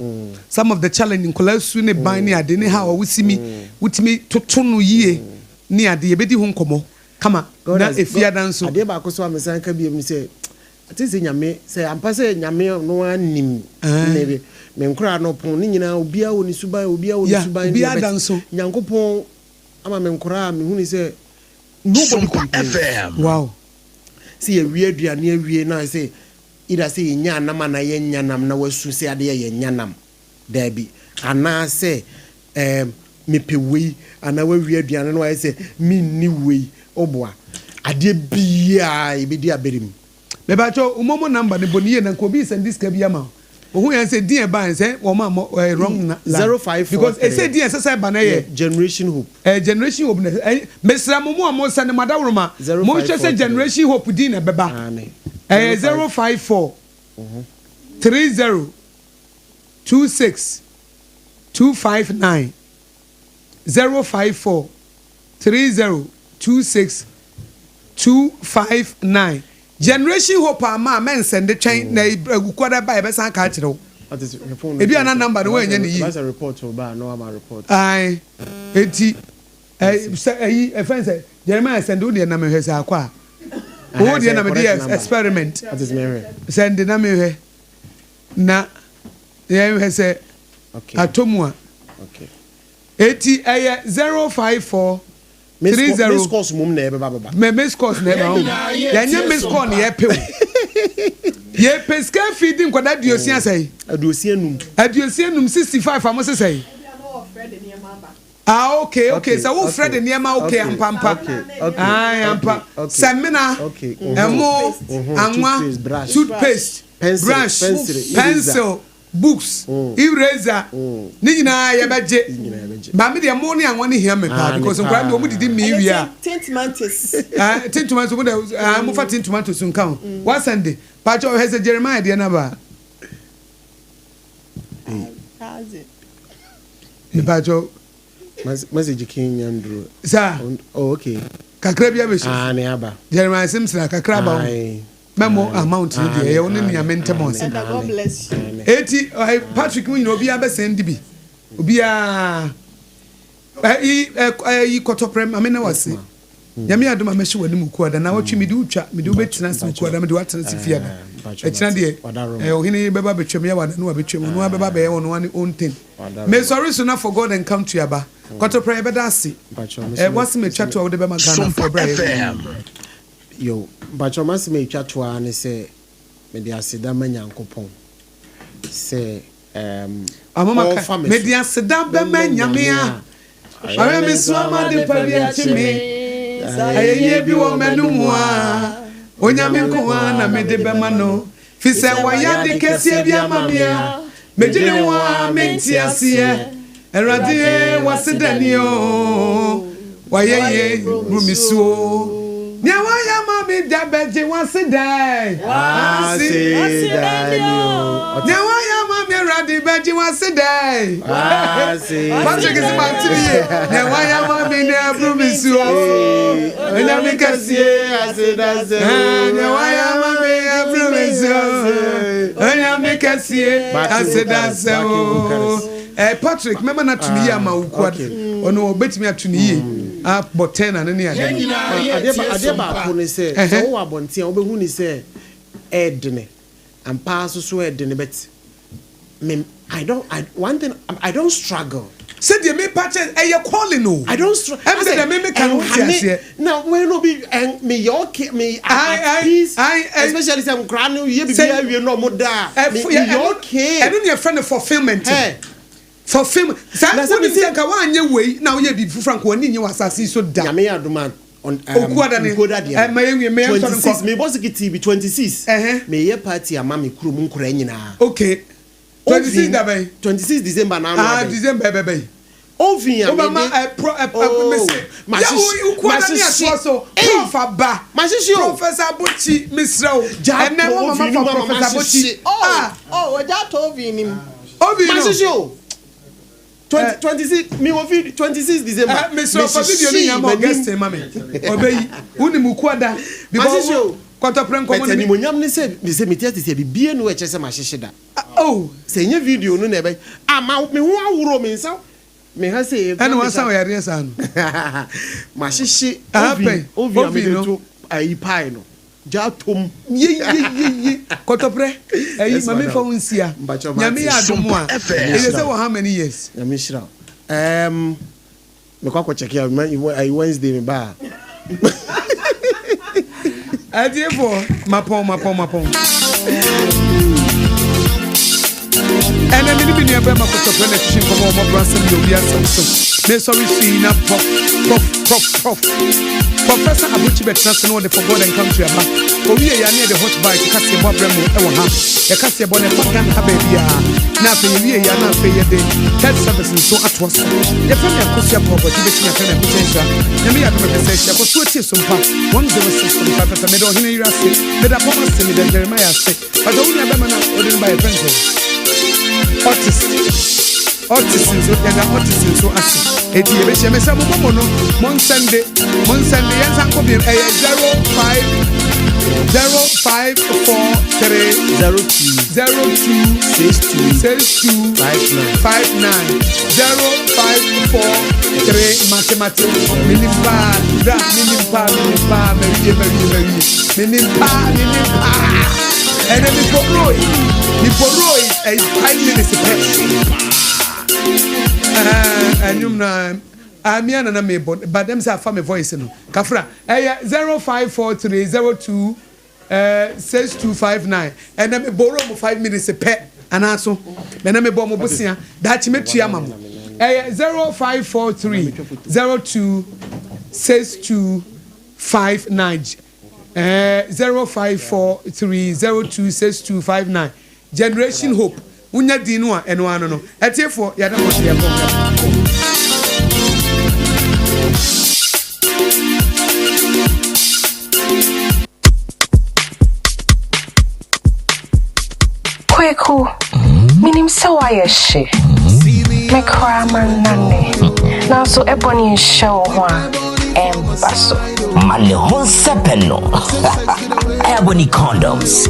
Some of the challenge nkwadaa su ne ban ne ade ne how a wosi mi wotumi toto no yie ne ade yɛbɛdi ho nkɔmmɔ kama na efiada nso. Adeɛ baako so a mesan ka biom ne sɛ ate sɛ Nyame sɛ ampa sɛ Nyame no ara nim ne me nkoraa no pon ne nyinaa obiara wɔ ne suban obiara wɔ ne Yeah, suban obiara deɛ da but nso. Nyankopɔn. Ama me nkoraa a mehunu sɛ nobody Sompa complains. FM. Wow. Sɛ yɛwie aduane awie na sɛ either sɛ yɛnya nam anaa yɛnnya nam na wasu sɛ adeɛ yɛnnya nam. Daabi. Anaasɛ mepɛ wei anaa wawie aduane no wayɛ sɛ menni wei. Woboa. Adeɛ biaa yɛbɛdi abere mu. Mepakyɛw wo momo number no bɔ no yie na nka obi resɛnde sika bi ama wo. Ohun yɛn sɛ din a ɛbaeɛ no sɛ wɔn ammɔ ɛyɛ wrong line Zero five four because three ɛsɛ din a ɛsɛ sɛ ɛba no ɛyɛ yɛ Generation Hope. Ɛyɛ Generation Hope na ɛsɛ ɛyɛ mesrɛ mo mo a mo sɛnde mo adaworoma Zero monhwɛ five sɛ four three. Generation Hope din na ɛbɛba Aane. ɛyɛ Zero zero five. five four 30 26 259 054 30 26 259 Generation Hope ama a mɛnsɛnde twɛn na awukuada ba a yɛbɛsan aka akyerɛ wo. Ebi a na number no woannya no yie. Ae, enti sɛ ɛyi ɛfɛn sɛ Jeremiah sɛnde wo deɛ na mehwɛ sɛ akɔ a. Wo deɛ na mede yɛ experiment. Sɛnde na mehwɛ na yɛnhwɛ sɛ atɔ mu a. Eti ɛyɛ 054 30. Miss calls mom na ɛbɛba bɛba. Mɛ miss calls na ɛba ho. Yɛnyɛ miss call na yɛpɛ o. Yɛpɛ sika fi di nkwadaa aduosia sɛn? 55. 55, 65 a mo se sɛn? Ah okay okay sɛ wo frɛ de nneɛma okay ampampa. Ah ampa. Sɛmina, ɛmo, anwa, toothpaste, brush, pencil, books, eraser, ne nyinaa yɛbɛgye. Ba me deɛ mo ne anwa ne hia me paa because nkwadaa no deɛ wɔn didi mmee wie a. Tin tomatoes. Ah, tin tomatoes mo deɛ ah mo fa tin tomatoes nka ho. Wasan de. Pakyɛ ɔhwɛ sɛ Jeremiah deɛ na ba. Mepakyɛ. Message kin nyanduro. Saa. Oh okay. Kakra bi abɛhyɛ. Ah ne aba. Jeremiah Simpson kakra aba ho. Mɛmo amount no deɛ ɛyɛ wo ne nea mente mo ase. God bless you. Eti Patrick mu nyina obiara bɛsɛn di bi. Obiara ɛyi ɛyi kɔtɔprɛ maame na wase. Nyame adom a mɛhyɛ w'anim kuada na wɔtwe mede wo twa mede wo bɛtena ase kuada mede wo atena ase fiada. Ɛkyena deɛ ɔhene yi bɛba bɛtwam yɛ wada no wabɛtwam ɔno abɛba bɛyɛ ɔno ane own thing. Mesɔre so na for God and country aba. Kɔtɔprɛ yɛbɛda ase. W'asɛm atwa to a wode bɛma Ghanafoɔ Sompa berɛ a yɛrekɔ. FM. Yo, mpakyɛw m'asɛm a etwa to ara ne sɛ mede aseda ma Nyankopɔn sɛ um, Amama ka, ɔrefa me mede so aseda bɛma bɛma Nyame Nyame a a ɔyɛ me so ama ade pa bi akye me. Ayɛyie bi wɔ m'anomu a, Onyame nko ara na mede bɛma no. Fi sɛ wayɛ ade kɛseɛ bi ama me a, medwene ho a mente aseɛ. Awurade e, w'aseda ni o, wayɛ yie boro me so o. Nea wayɛ ama me da bɛgye w'aseda e. Aseda ni o. Nea wayɛ ama me Awurade bɛgye w'aseda e. Patrick sɛ mante ne yie. Nea wayɛ ama me na ɛboro me so o. Onyame kɛseɛ. Nea wayɛ ama me ɛboro me so. Onyame kɛseɛ aseda sɛ o. Patrick mɛma no ato ne yie ama wo kuada. Ɔno ɔbɛtumi ato ne yie abɔ ten ano ne ade no. Adeɛ baako ne sɛ, sɛ wowɔ abɔnten a wobɛhu ne sɛ ɛɛdene. Ampa ara nso so ɛɛdene but me I don't I one thing I don't struggle. Sɛdeɛ mepa kyɛ ɛyɛ calling o. I don't struggle. Ɛm sɛ deɛ me meka no wote aseɛ. Na wɔn no bi ɛn me yɛ okay me at peace especially sɛ nkora no yɛ bibi awie na ɔmo da a me yɛ okay. Ɛno ne yɛfrɛ no fulfilment. Fulfilment saa wonim sɛ nka woanyɛ wei na woyɛ biribi foforɔ anka w'ani nnye wɔ asase yi so da. Nyame yɛ adom a on Okuada ne Nkoda deɛ ɛma yɛnwie ma yɛnsɔre nkɔ. 26 mebɔ sekiti bi 26 meyɛ party ama me kurom nkoraa nyinaa. Okay 26 da bɛn? 26 December na ano Ah abɛn. December ɛbɛbɛ yi. Oven a Wobɛma mede ɛ pro ɛ ɛ oh mese yɛ mahyehye wo Okuada ne mahyehye atoa so ei prof aba mahyehye o. Professor Abotsi mesrɛ wo Gya ɛnɛ atɔ woama oven no mafa mu ama Professor Abotsi mahyehye. Oh, ah oh, ogya atɔ oven no mu. Oven no. Mahyehye o. 20 26 me wɔ fi 26 December. Eh, mesrɛ fa video no Mehyehye nyinaa ma m'anim. Augustine ma me ɔbɛyi wonim Okuada because Mahyehye wo o. kɔtɔprɛ nkɔmmɔ But no me animonyam ne sɛ me sɛ mete ase sɛ biribiara nni hɔ a ɛkyerɛ sɛ mahyehye da. Oh. Sɛ ɛnyɛ video no na ɛbɛ ah ma me ho ahoro me nsa me ha sei Ɛna wasan ɔyareɛ saa no. Mahyehye Aha oven pɛn oven a oven mede no. to ayi pie no gya atom. Yeyeyeye kɔtɔprɛ ɛyi Yes ma me madam. nfa wo nsia Mpakyɛw Nyame mate. yɛ adom a Sompa FM. ɛyɛ sɛ wɔ how many years. Nyame nhyira wo. Um. Mekɔ akɔ check a ayi Wednesday me ba a. Atiefoɔ, mapɔn, mapɔn, mapɔn. Ɛnɛ me ne me nua bɛrima kɔtɔpɛ na ɛtwetwe nkɔmmɔ wɔ mmɔborɔ asɛm yɛ obi asɛm so. Mesɔre sui na prof, prof, prof, prof. Professor Abuchi bɛtena se na ɔde For God and Country aba. Owie yɛ a na yɛde Hot Bite kaseɛbɔ abrɛ mo wɔ ha. Yɛ kaseɛbɔ no ɛfa Ghana ha baabiara. Na afei yɛwie yɛ a na afei yɛde Third Service nso atoa so. Yɛfrɛ me Akosua Paul Boakye wobɛtumi afrɛ me Akosua Nhyira. Nyame yɛ adom a ɛpɛ sɛ ahyia. Kɔ so tie Sompa 106.5 FM. Meda Ɔhene Yere ase. Meda Pɔm ase. Meda Jeremiah ase. Ɔdɔ wo nua bɛma no a wode no ba yɛfrɛ no sɛ Otis. Otis nso yɛda Otis nso ase. Eti yɛbɛhyia me sɛ mo momo no mo nsɛnde mo nsɛnde yɛn nsa nkɔ bio ɛyɛ 05 0543 02 02 62 62 59 59 0543 mate mate menim paa bra menim paa menim paa mawie mawie mawie menim paa menim paa ɛnɛ meporoi meporoi ɛyɛ 5 minutes pɛ. Ɛnwom no amia nana mebɔ but dem sɛ afa me voice no kafra. Ɛyɛ 0543 02 6259. Ɛnɛ mebɔrɔ mo 5 minutes pɛ anaaso ɛnɛ mebɔ mo bosia daakye mɛtua ma mo. Ɛyɛ 0543 02 6259, 0543 02 6259. Generation Hope wonya din no a ɛno ano no ɛtiefoɔ yɛda mo ase yɛkɔ. Kweku, minim sɛ woayɛ hye. Me koraa mannane. Nanso ɛbɔ ne nhyɛ wo ho a, ɛmba so. Ma ne ho nsɛpɛ no. Ebony Condoms.